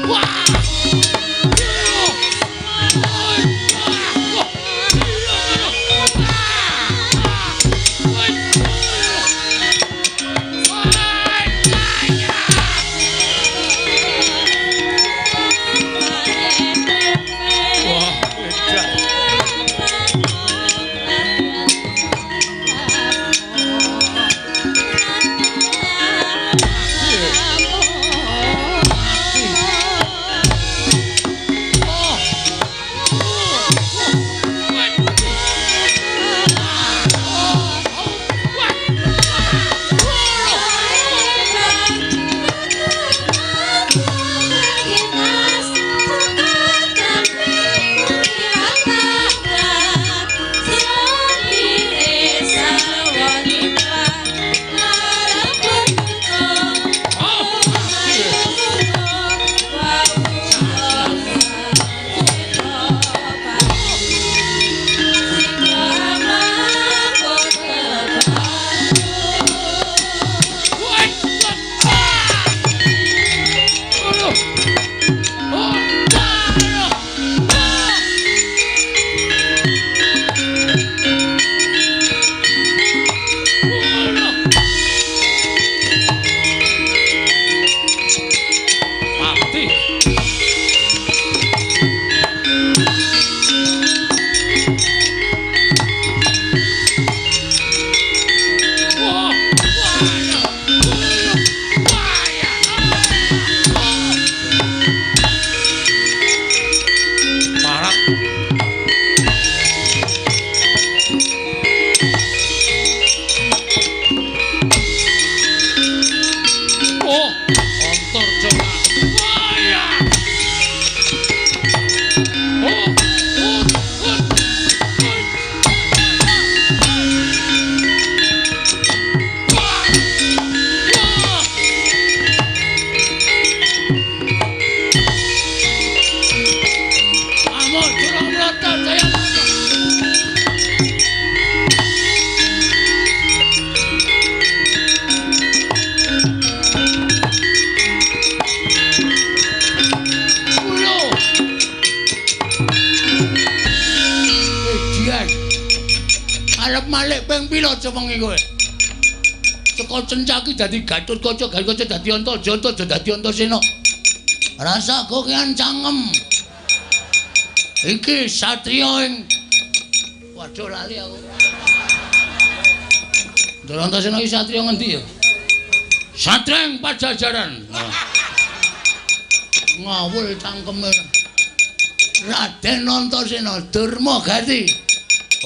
Wah. Bolak-malik ping pira cewengi kowe? Saka Cencaki dadi Gatotkaca, Gatotkaca dadi Antaja, Antaja dadi Antasena. Rasa kokean cangkem. Iki satriya ing waduh lali aku. Ndara Antasena iki satriya ngendi ya? Satriya ing Pajajaran. Ngawul cangkeme. Raden Antasena Durma Gati.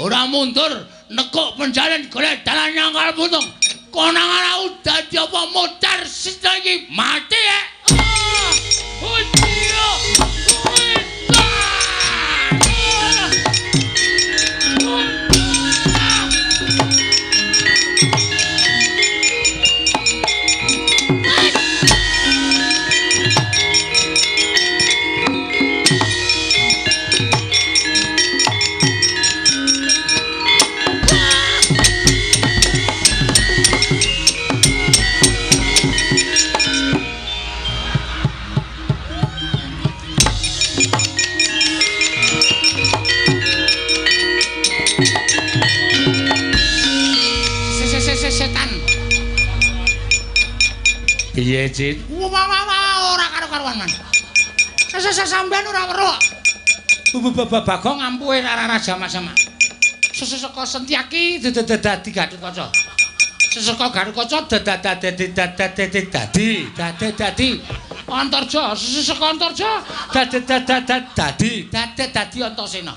Ora mundur nekuk penjalin golek dalan nyangkal putung. Konang ora dadi apa mutar sita iki mati ya. Setan. Piye, Cit? Wah, wah, ora karo-karuan, Man. Sampeyan ora weruh. Bagong ampuhe ora jamak-jamak. Seseka Sentyaki dadi Gatotkaca. Seseka Gatotkaca dadi dadi Antarja, seseka Antarja dadi dadi Antasena.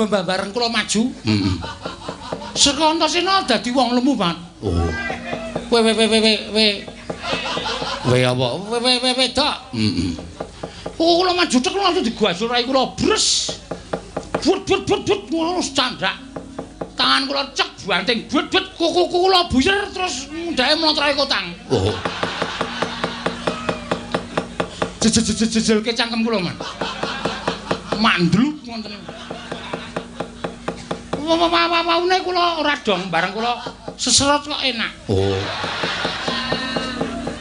Bareng kula maju. Heeh. Saka Antasena dadi wong lemu, Pak. Oh. We we we we we. We apa? We we we wedok. Heeh. Oh, kula maju tek langsung digasurai kula bres. But but but but ngono candhak. Tangan kula cek banting but but kuku kula buyer terus mundhake mlotroke kotang. Oh. Jejelke cangkem kula, Man. Mandluk ngoten. Waune kula ora dong, bareng kula seserot kok enak. Oh.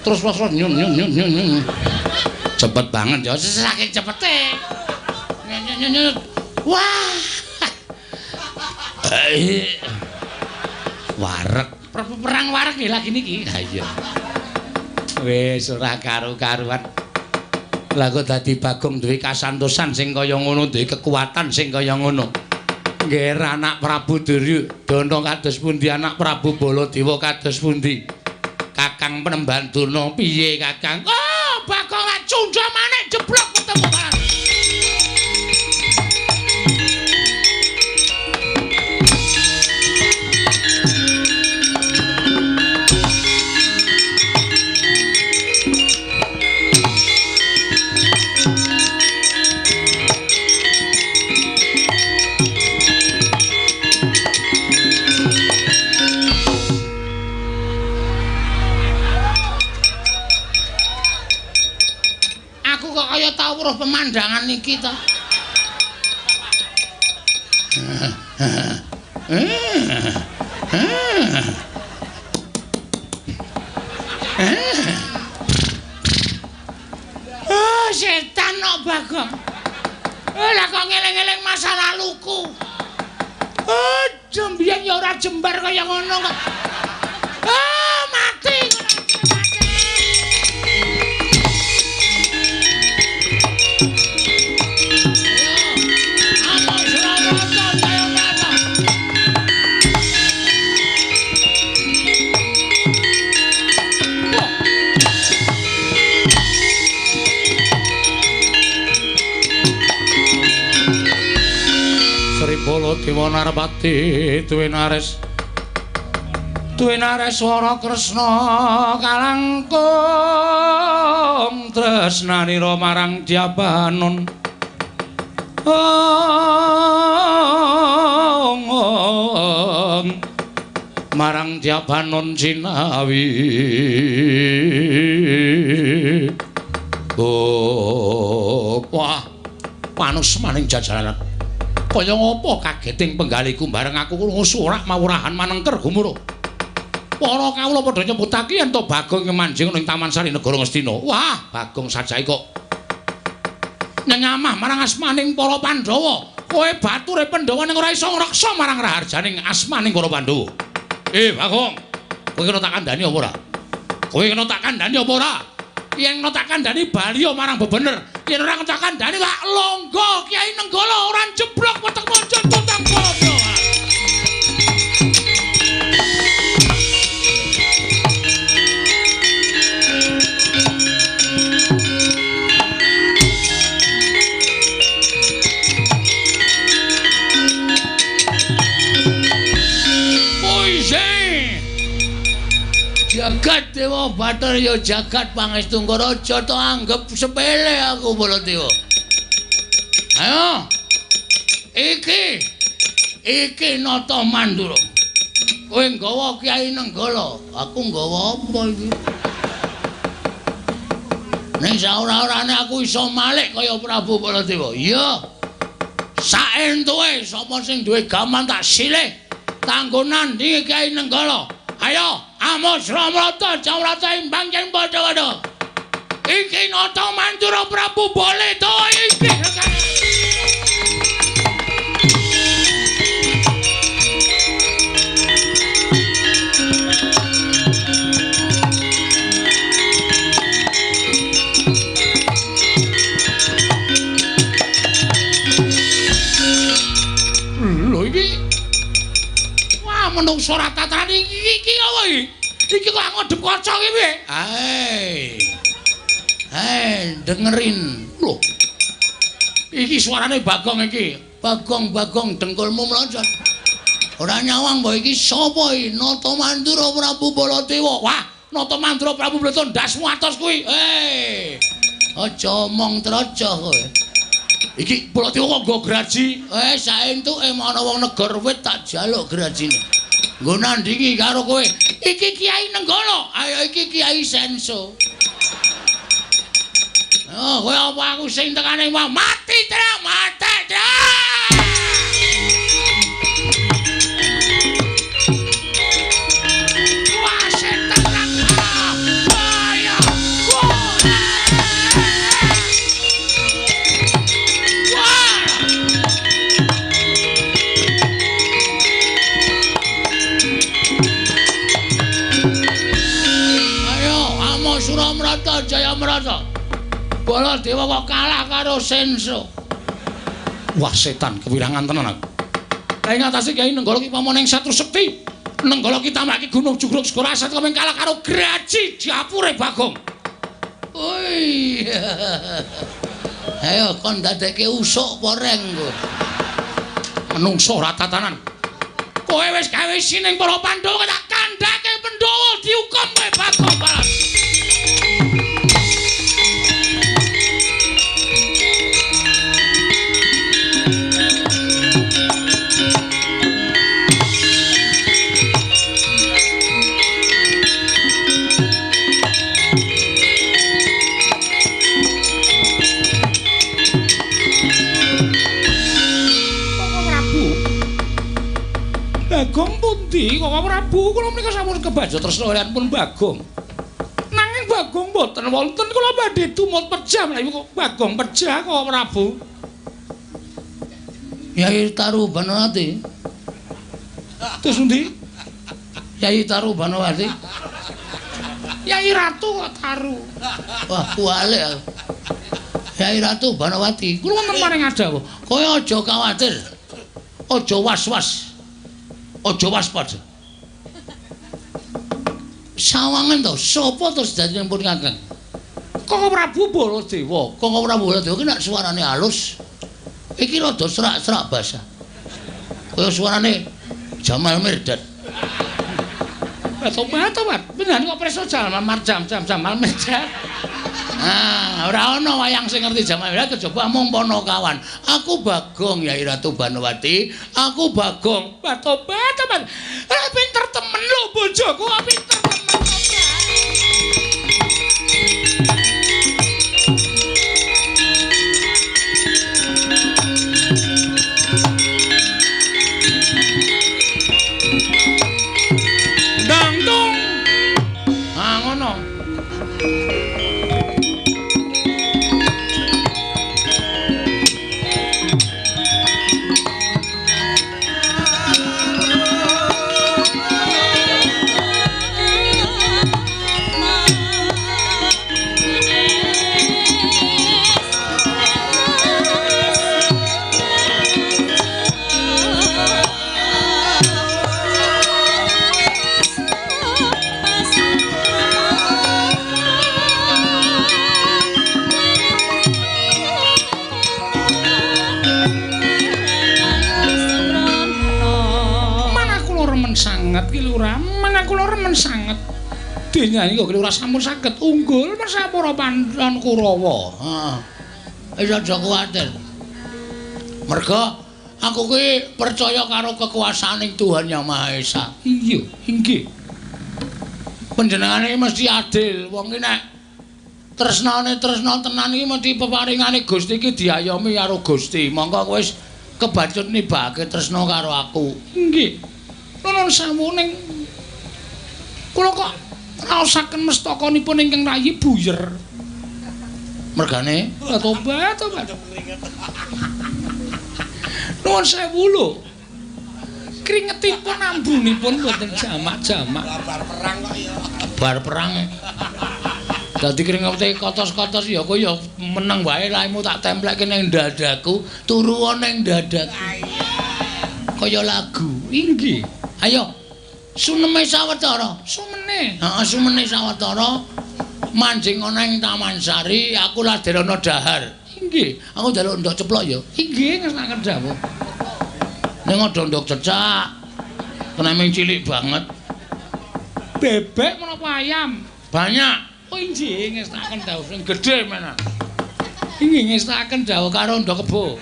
Terus terus nyun nyun nyun nyun. Cepet banget ya, saking cepete. Nyun nyun. Wah. Wareg, perang wareg nggih lagi niki. Ha iya. Wis ora karu-karuan. Lah kok dadi Bagong duwe kasantosan sing kaya ngono, duwe kekuatan sing kaya ngono. Nggih anak Prabu Duryudana kados pundi, anak Prabu Baladewa kados pundi? Kakang Penemban Durna piye Kakang? Oh, Bagong lak cundha manik jeblok ketemu kan. Weruh pemandangan iki to. Oh, setan kok Bagong. Lah kok ngeling-eling masa laluku. Oh, mbiyen ya ora jembar kaya ngono kok. Oh, mati. Baladewa Narpati duwe nareswara Kresna kalangkung tresnanira marang Dyabanon. Marang Dyabanon jinawi. Oh, wah, panus maning jajaran. Kaya ngopo kageting penggaliku bareng aku krungu surak mawurahan manengker gumuruh. Para kawula padha nyebutake yen to Bagong manjing ning Taman Sari Negara Ngastina. Wah, Bagong sajae kok nyenyamah marang asmaning para Pandhawa. Kowe bature Pandhawa ning ora iso ngreksa marang raharjaning asmaning para Pandhawa. Bagong, kowe kena tak kandhani apa ora? Kowe kena tak kandhani apa ora? Yen kena tak kandhani bali marang bebener. Yen ora kena tak kandhani tak longgo Kyai Nenggala ora jeblok weteng monjon tuntang padha. Jagat Dewa Bathara ya jagat pangestu Raja to anggep sepele aku Baladewa. Ayo. Iki iki Nata Mandura. Kowe nggawa Kyai Nenggala, aku nggawa apa iki? Ning saora-orane aku iso malik kaya Prabu Baladewa. Iya. Saentuke sapa sing duwe gaman tak silih kanggo nandhingi Kyai Nenggala. Ayo, amos Ramrata, Jamrata imbang yen padha-padha. Iki Nata Mandura Prabu Baladewa iki. Lho iki. Wah, menungso ora tataran iki iki apa iki? Iki kok ngodhep kaca iki piye? Hei, dengerin. Lho. Iki suarane Bagong iki. Bagong-bagong dengkulmu mlocot. Ora nyawang mbok iki sapa iki? Nata Mandura Prabu Baladewa. Wah, Nata Mandura Prabu Baladewa ndasmu atos kuwi. Hei. Aja omong trocoh kowe. Iki Baladewa kok nggo graji? Saentuke ana wong negor wit tak jaluk grajine. Nggo nandhingi karo kowe. Iki Kyai Nenggala. Ayo iki Kyai Senso. Oh, kowe apa aku sing tekane wae mati terang, mati terang. Wah, setan raka. Ayo. Wah. Ayo, amo Suramrata Jayamrata. Baladewa kok kalah karo Senso. Wah, setan kewirangan tenan aku. Lah ing atase Kyai Nenggala ki pamane ing Satru Sekti. Nenggala ki tamaki Gunung Jugruk Segara Asat kok kalah karo graji dapure Bagong. Oi. Ayo kon dadekke usuk apa reng kowe? Menungso ora tatanan. Kowe wis gawe sining para Pandhawa tak kandhake Pandhawa dihukum kowe Bagong Balas. Bagong pundi Koko Prabu? Kula menika sampun kebajo tresna kaliyan pun Bagong. Nanging Bagong mboten wonten, kula badhe tumut pejah menawi kok Bagong pejah Koko Prabu. Yai Taru Banowati. Terus pundi? Yai Taru Banowati. Yai Ratu kok Taru. Wah, kuwalik aku. Yai Ratu Banowati. Kula wonten paring adawa. Kowe aja kuwatir. Aja was-was. Aja waspada. Sawangan to, sapa to sejatine pun Kakang? Koko Prabu Baladewa. Koko Prabu Baladewa ki nek suarane halus. Iki rada serak-serak basah. Kaya suarane Jamal Mirdad. Tobat, tobat. Bener kok preso Jamal Marjam, Jam Jamal Mirdad. Ah, ora ana wayang sing ngerti Jamal Mirdad kejaba mung Ponokawan. Aku Bagong Yai Ratu Banowati, aku Bagong. Tobat, tobat. Pinter temen lho bojoku, pinter temen. Dang dong. Ah ngono. Lurah, menawi kula remen sanget. Dene kok Lurah sampun saged unggul mersah para Pandhawa Kurawa. Heeh. Wis aja kuwatir. Merga aku kuwi percaya karo kekuasaaning Tuhan Yang Maha Esa. Iya, inggih. Panjenengane mesti adil. Wong iki nek tresnane tresna tenan iki mesti peparingane Gusti iki diayomi karo Gusti. Monggo kowe wis kebacut nibake tresna karo aku. Inggih. Nuwun sewu ning kula kok raosaken mestakanipun ingkang rayi buyer. Mergane tobat tobat. Nuwun sewu lho. Kringetipun ambunipun mboten jamak-jamak. Bar perang kok ya. Bar perang. Dadi kringete kotos-kotos ya kowe ya meneng wae laimu tak templekke ning dadaku, turu ning dadaku. Kaya lagu. Inggih. Ayo. Suneme sawetara. Sumene. Heeh, sumene sawetara. Manjing ana ing Taman Sari, aku laderono dahar. Inggih. Aku njaluk ndok ceplok ya. Inggih, ngersakaken dawuh. Ning ada ndok cecak. Kena ming cilik banget. Bebek menapa ayam? Banyak. Oh inggih, ngersakaken dawuh sing gedhe mana. Inggih, ngersakaken dawuh karo ndok kebo.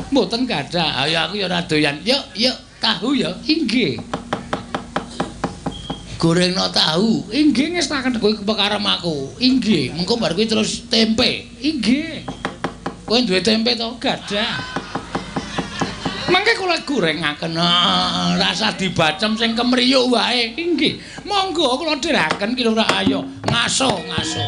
Mboten gadah. Ayo aku ya ora doyan. Yuk, yuk, tahu ya. Inggih. Gorengno tahu. Inggih, ngersakaken kowe kepekarem aku. Inggih, mengko bar kuwi terus tempe. Inggih. Kowe duwe tempe to? Gadah. Mangke kula gorengaken. Rasa dibacem sing kemriyuk wae. Inggih. Monggo kula dheraken ki Lurah. Ayo, ngaso, ngaso.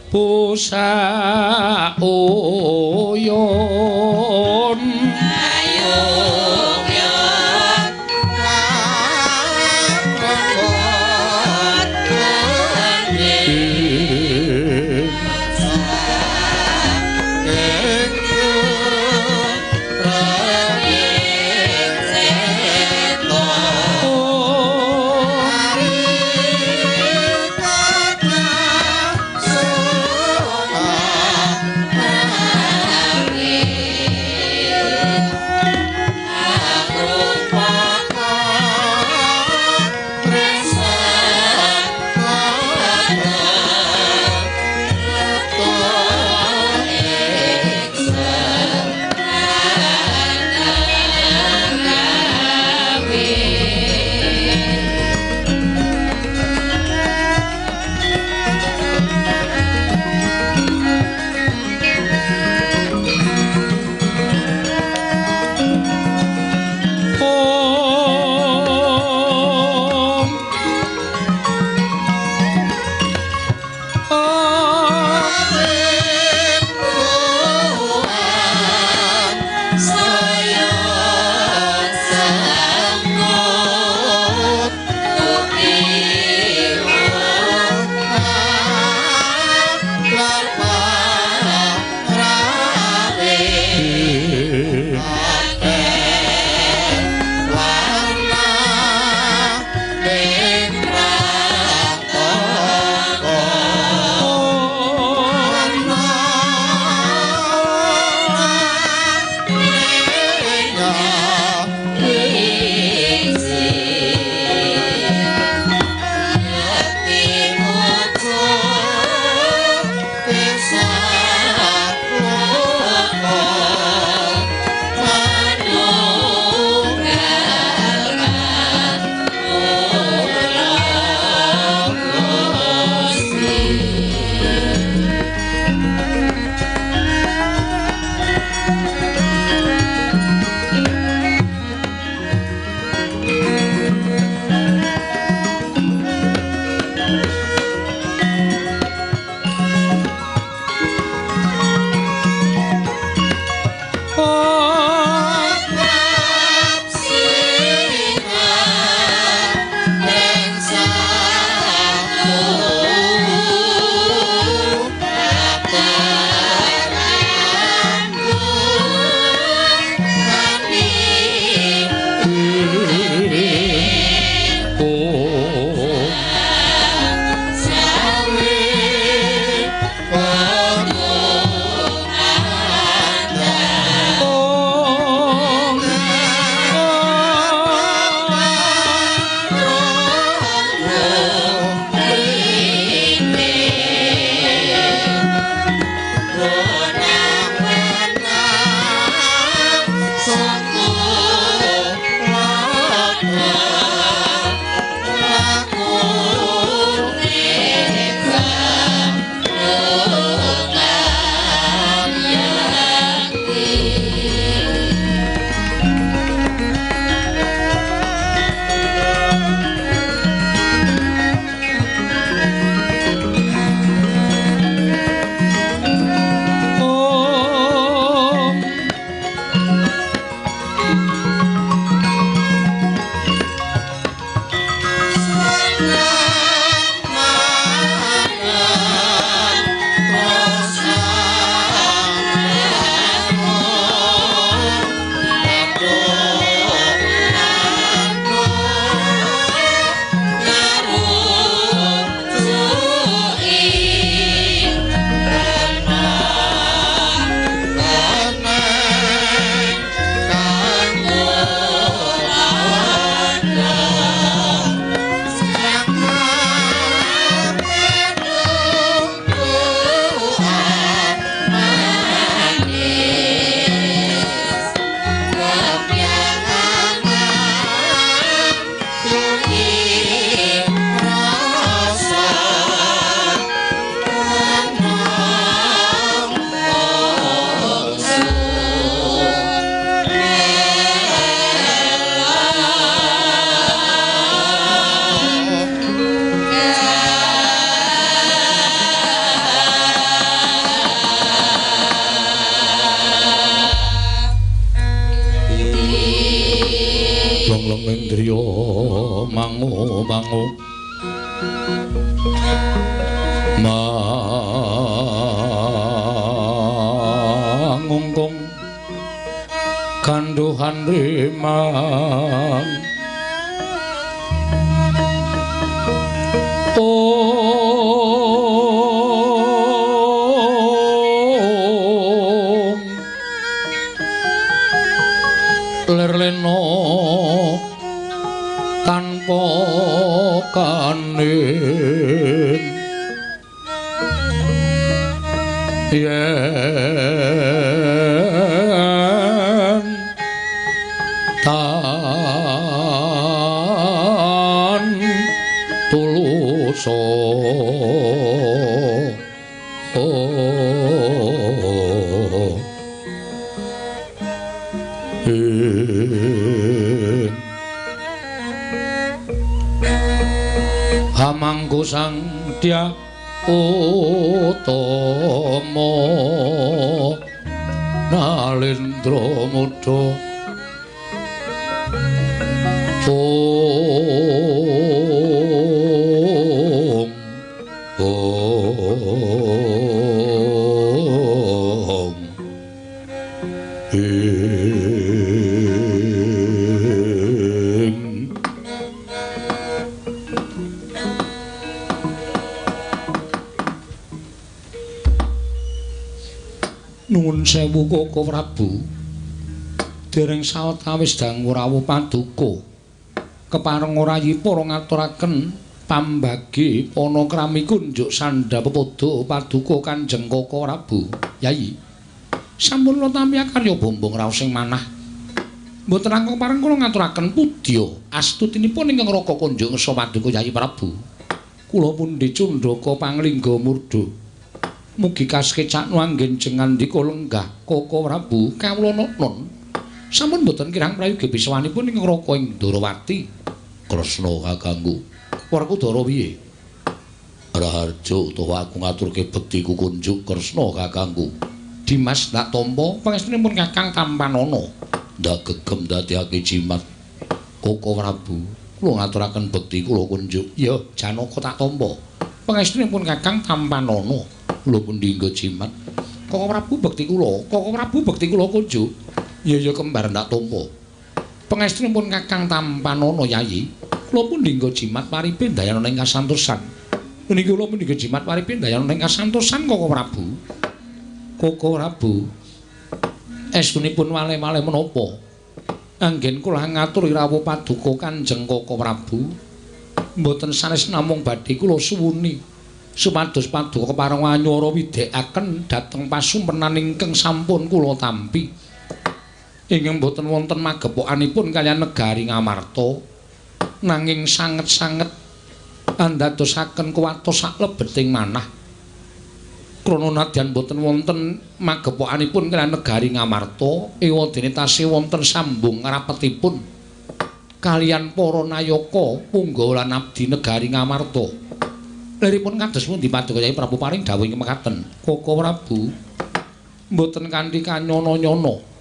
Pusa uyun ayo Oh. Mangu mangu mangungkung kanduhan rimang. Om lerleno tanpa kanin yen tan tuluso Hamangku sang Dya Utama Nalendra Muda Om Om Ing. Nuwun sewu Koko Prabu, dereng sawetawis dangu rawuh paduka kepareng rayi para ngaturaken pambagi panakrami kunjuk sandha pepodo paduka Kanjeng Koko Prabu. Yayi, sampun kula tampi karya bombong raos sing manah. Mboten langkung pareng kula ngaturaken pudya astutinipun ingkang raka kunjuk ngersa paduka Yayi Prabu. Kula pundi cundhaka panglingga murda. Mugi kasekecakno anggen jengandika lenggah Koko Prabu kawula non. Sampun mboten kirang prayogi biswanipun ingkang raka ing Ndorowati. Kresna kakangku. Werkudara piye? Raharja utawa aku ngaturke bektiku kunjuk Kresna kakangku. Dimas ndak tampa pangestunipun Kakang Tampanana. Ndak gegem ndadekake jimat. Koko Prabu, kula ngaturaken bekti kula kunjuk. Ya, Janaka tak tampa. Pangestunipun Kakang Tampanana. Kula pundi nggo jimat. Koko Prabu bekti kula, Koko Prabu bekti kula kunjuk. Ya ya kembar ndak tampa. Pangestunipun Kakang Tampanana Yayi, kula pundi nggo jimat paripe ndayana ing kasantosan. Niki kula pundi nggo jimat paripe ndayana ing kasantosan Koko Prabu. Koko Prabu, estunipun wale-wale menapa? Anggen kula ngaturi rawuh paduka Kanjeng Koko Prabu, mboten sanes namung badhe kula suwuni supados paduka kepareng anyara widhekaken dhateng pasumpenan ingkang sampun kula tampi. Ingkang boten wonten magepokanipun kaliyan negari Ngamarta, nanging sanget-sanget andadosaken kuwatos saklebeting manah. Krana nadyan boten wonten magepokanipun kaliyan negari Ngamarta, ewadene tasih wonten sambung rapetipun kaliyan para nayaka punggawa lan abdi negari Ngamarta. Liripun kados pundi paduka Kyai Prabu paring dawuh ing mekaten? Koko Prabu, mboten kanthi kanyono-nyono.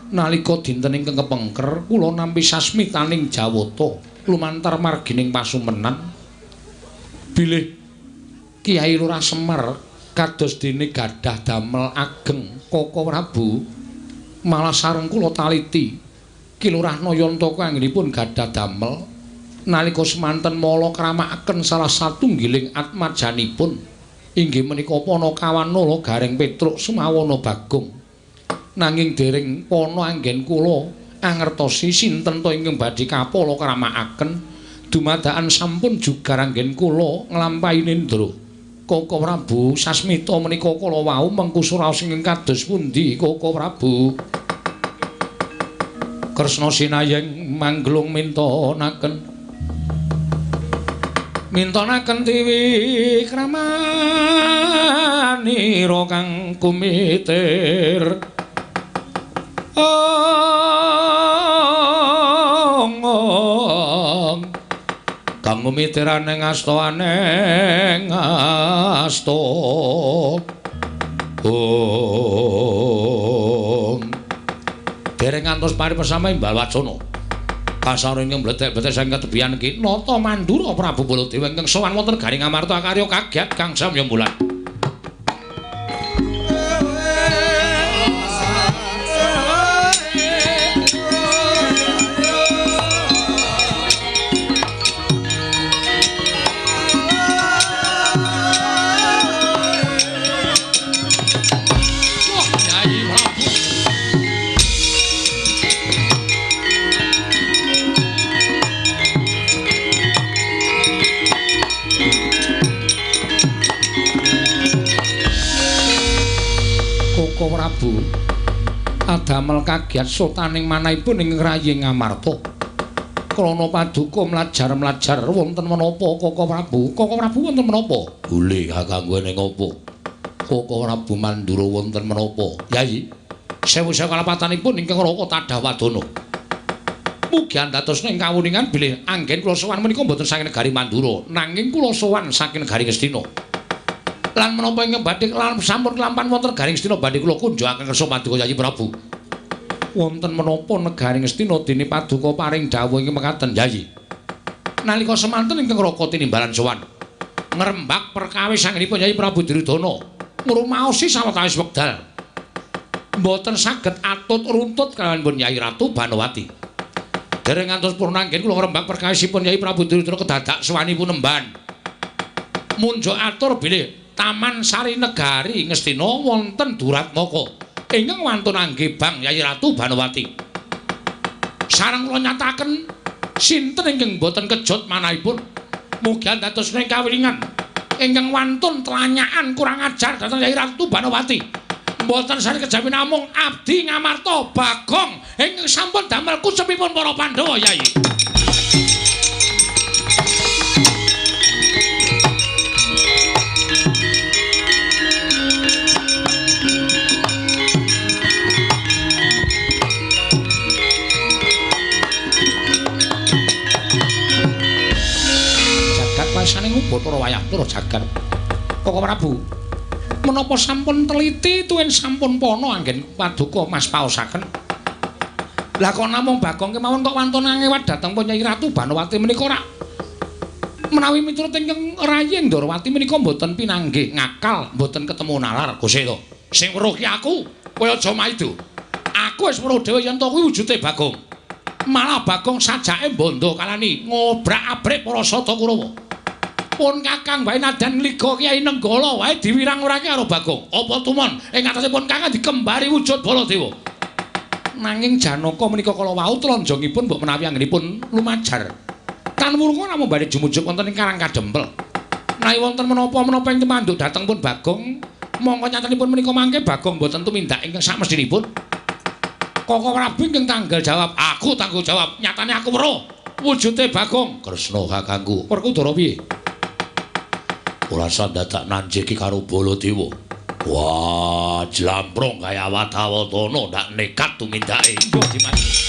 Nalika dinten ingkang kepengker kula nampi sasmitaning Jawata lumantar margining pasumenan bilih Kyai Lurah Semar kados dene gadah damel ageng. Koko Prabu, malah sareng kula taliti Ki Lurah Nayantaka anggenipun gadah damel nalika semanten mala kramakaken salah satunggiling atmajanipun inggih menika Panakawan Gareng Petruk Sumawana Bagong. Nanging dereng pana anggen kula angertosi sinten ta ingkang badhe kapala kramakaken dumadakan sampun jugar anggen kula nglampahi nendra. Koko Prabu, sasmita menika kala wau mengku suraos ingkang kados pundi Koko Prabu? Kresna sinayeng mangglung mintonaken mintonaken tiwi kramanira kang kumitir. Ong kang kumitirane ngasta aneng asta. Om dereng ngantos paripesama imbal wacana. Kasar ingkang mlethek-mlethek saking ketebian iki Nata Mandura Prabu Baladewa ingkang sowan wonten Garing Amarta karya kagiat kang samya bulan. Prabu adamel kagiat sotaning manahipun ing rayi Ngamarta. Krana paduka mlajar-mlajar wonten menapa Koko Prabu? Koko Prabu wonten menapa? Boleh kakangku ning apa? Koko Prabu Mandura wonten menapa? Yayi, sewu-sewu kalapatanipun ingkang Raka Tadah Wadana. Mugi andhatosna ing kawuningan bilih anggen kula sowan menika mboten saking negari Mandura, nanging kula sowan saking negari Ngastina. Lan menapa ingkang badhe lan sampun kelampan wonten Garing Ngastina badhe kula kunjungaken kersa paduka Yayi Prabu. Wonten menapa negari Ngastina dene paduka paring dawuh ingkang mekaten Yayi. Nalika semanten ingkang Raka tinimbalan sowan ngrembak perkawis anggenipun Yayi Prabu Duryudana ngrumaosi sawetawis wekdal. Mboten saged atut runtut kalawan pun Yayi Ratu Banowati. Dereng ngantos purna anggen kula ngrembak perkawisipun Yayi Prabu Duryudana kedadak sowanipun nemban. Munjuk atur bilih Taman Sari Negari Ngastina wonten Duratmaka ingkang wantun angge bang Yayi Ratu Banowati. Sareng kula nyataken sinten ingkang boten kejut manahipun mugi dados ing kawilingan ingkang wantun tlanyakan kurang ajar dhateng Yayi Ratu Banowati. Mboten sari kejawi namung abdi Ngamarta Bagong ingkang sampun damel kucepipun para Pandhawa Yayi. Saning Bathara wayah Bathara jagat. Koko Prabu, menapa sampun teliti tuwin sampun pana anggen paduka Mas paosaken? Lah kok namung Bagong kemawon kok wantun angewat dhateng pun Nyai Ratu Banowati menika rak menawi miturut ingkang rayi Ndorowati menika mboten pinanggih ngakal, mboten ketemu nalar Gusti to. Sing weruh ki aku, kowe aja maido. Aku wis weruh dhewe yen to kuwi wujude Bagong. Malah Bagong sajake bondo kalani ngobrak-abrik para Sata Kurawa. Pun Kakang wae nadan liga Kyai Nenggala wae diwirang-wirangke karo Bagong. Apa tumon ing atase pun Kakang dikembari wujud Baladewa. Nanging Janaka menika kala wau tlanjangipun mbok menawi anggenipun lumajar. Tan wurunga namung badhe jumujuk wonten ing Karang Kadempel. Menawi wonten menapa-menapa ing tumanduk dhateng pun Bagong, mongko nyatanipun menika mangke Bagong mboten tumindak ingkang samestinipun. Koko Prabu ingkang tanggal jawab, aku tanggung jawab. Nyatane aku weruh wujude Bagong. Kresna kakangku, Werkudara piye? Ora dadak nanjeki karo Baladewa. Wah, jlamprong kaya watawatana ndak nekat tumindake. Yo Dimas.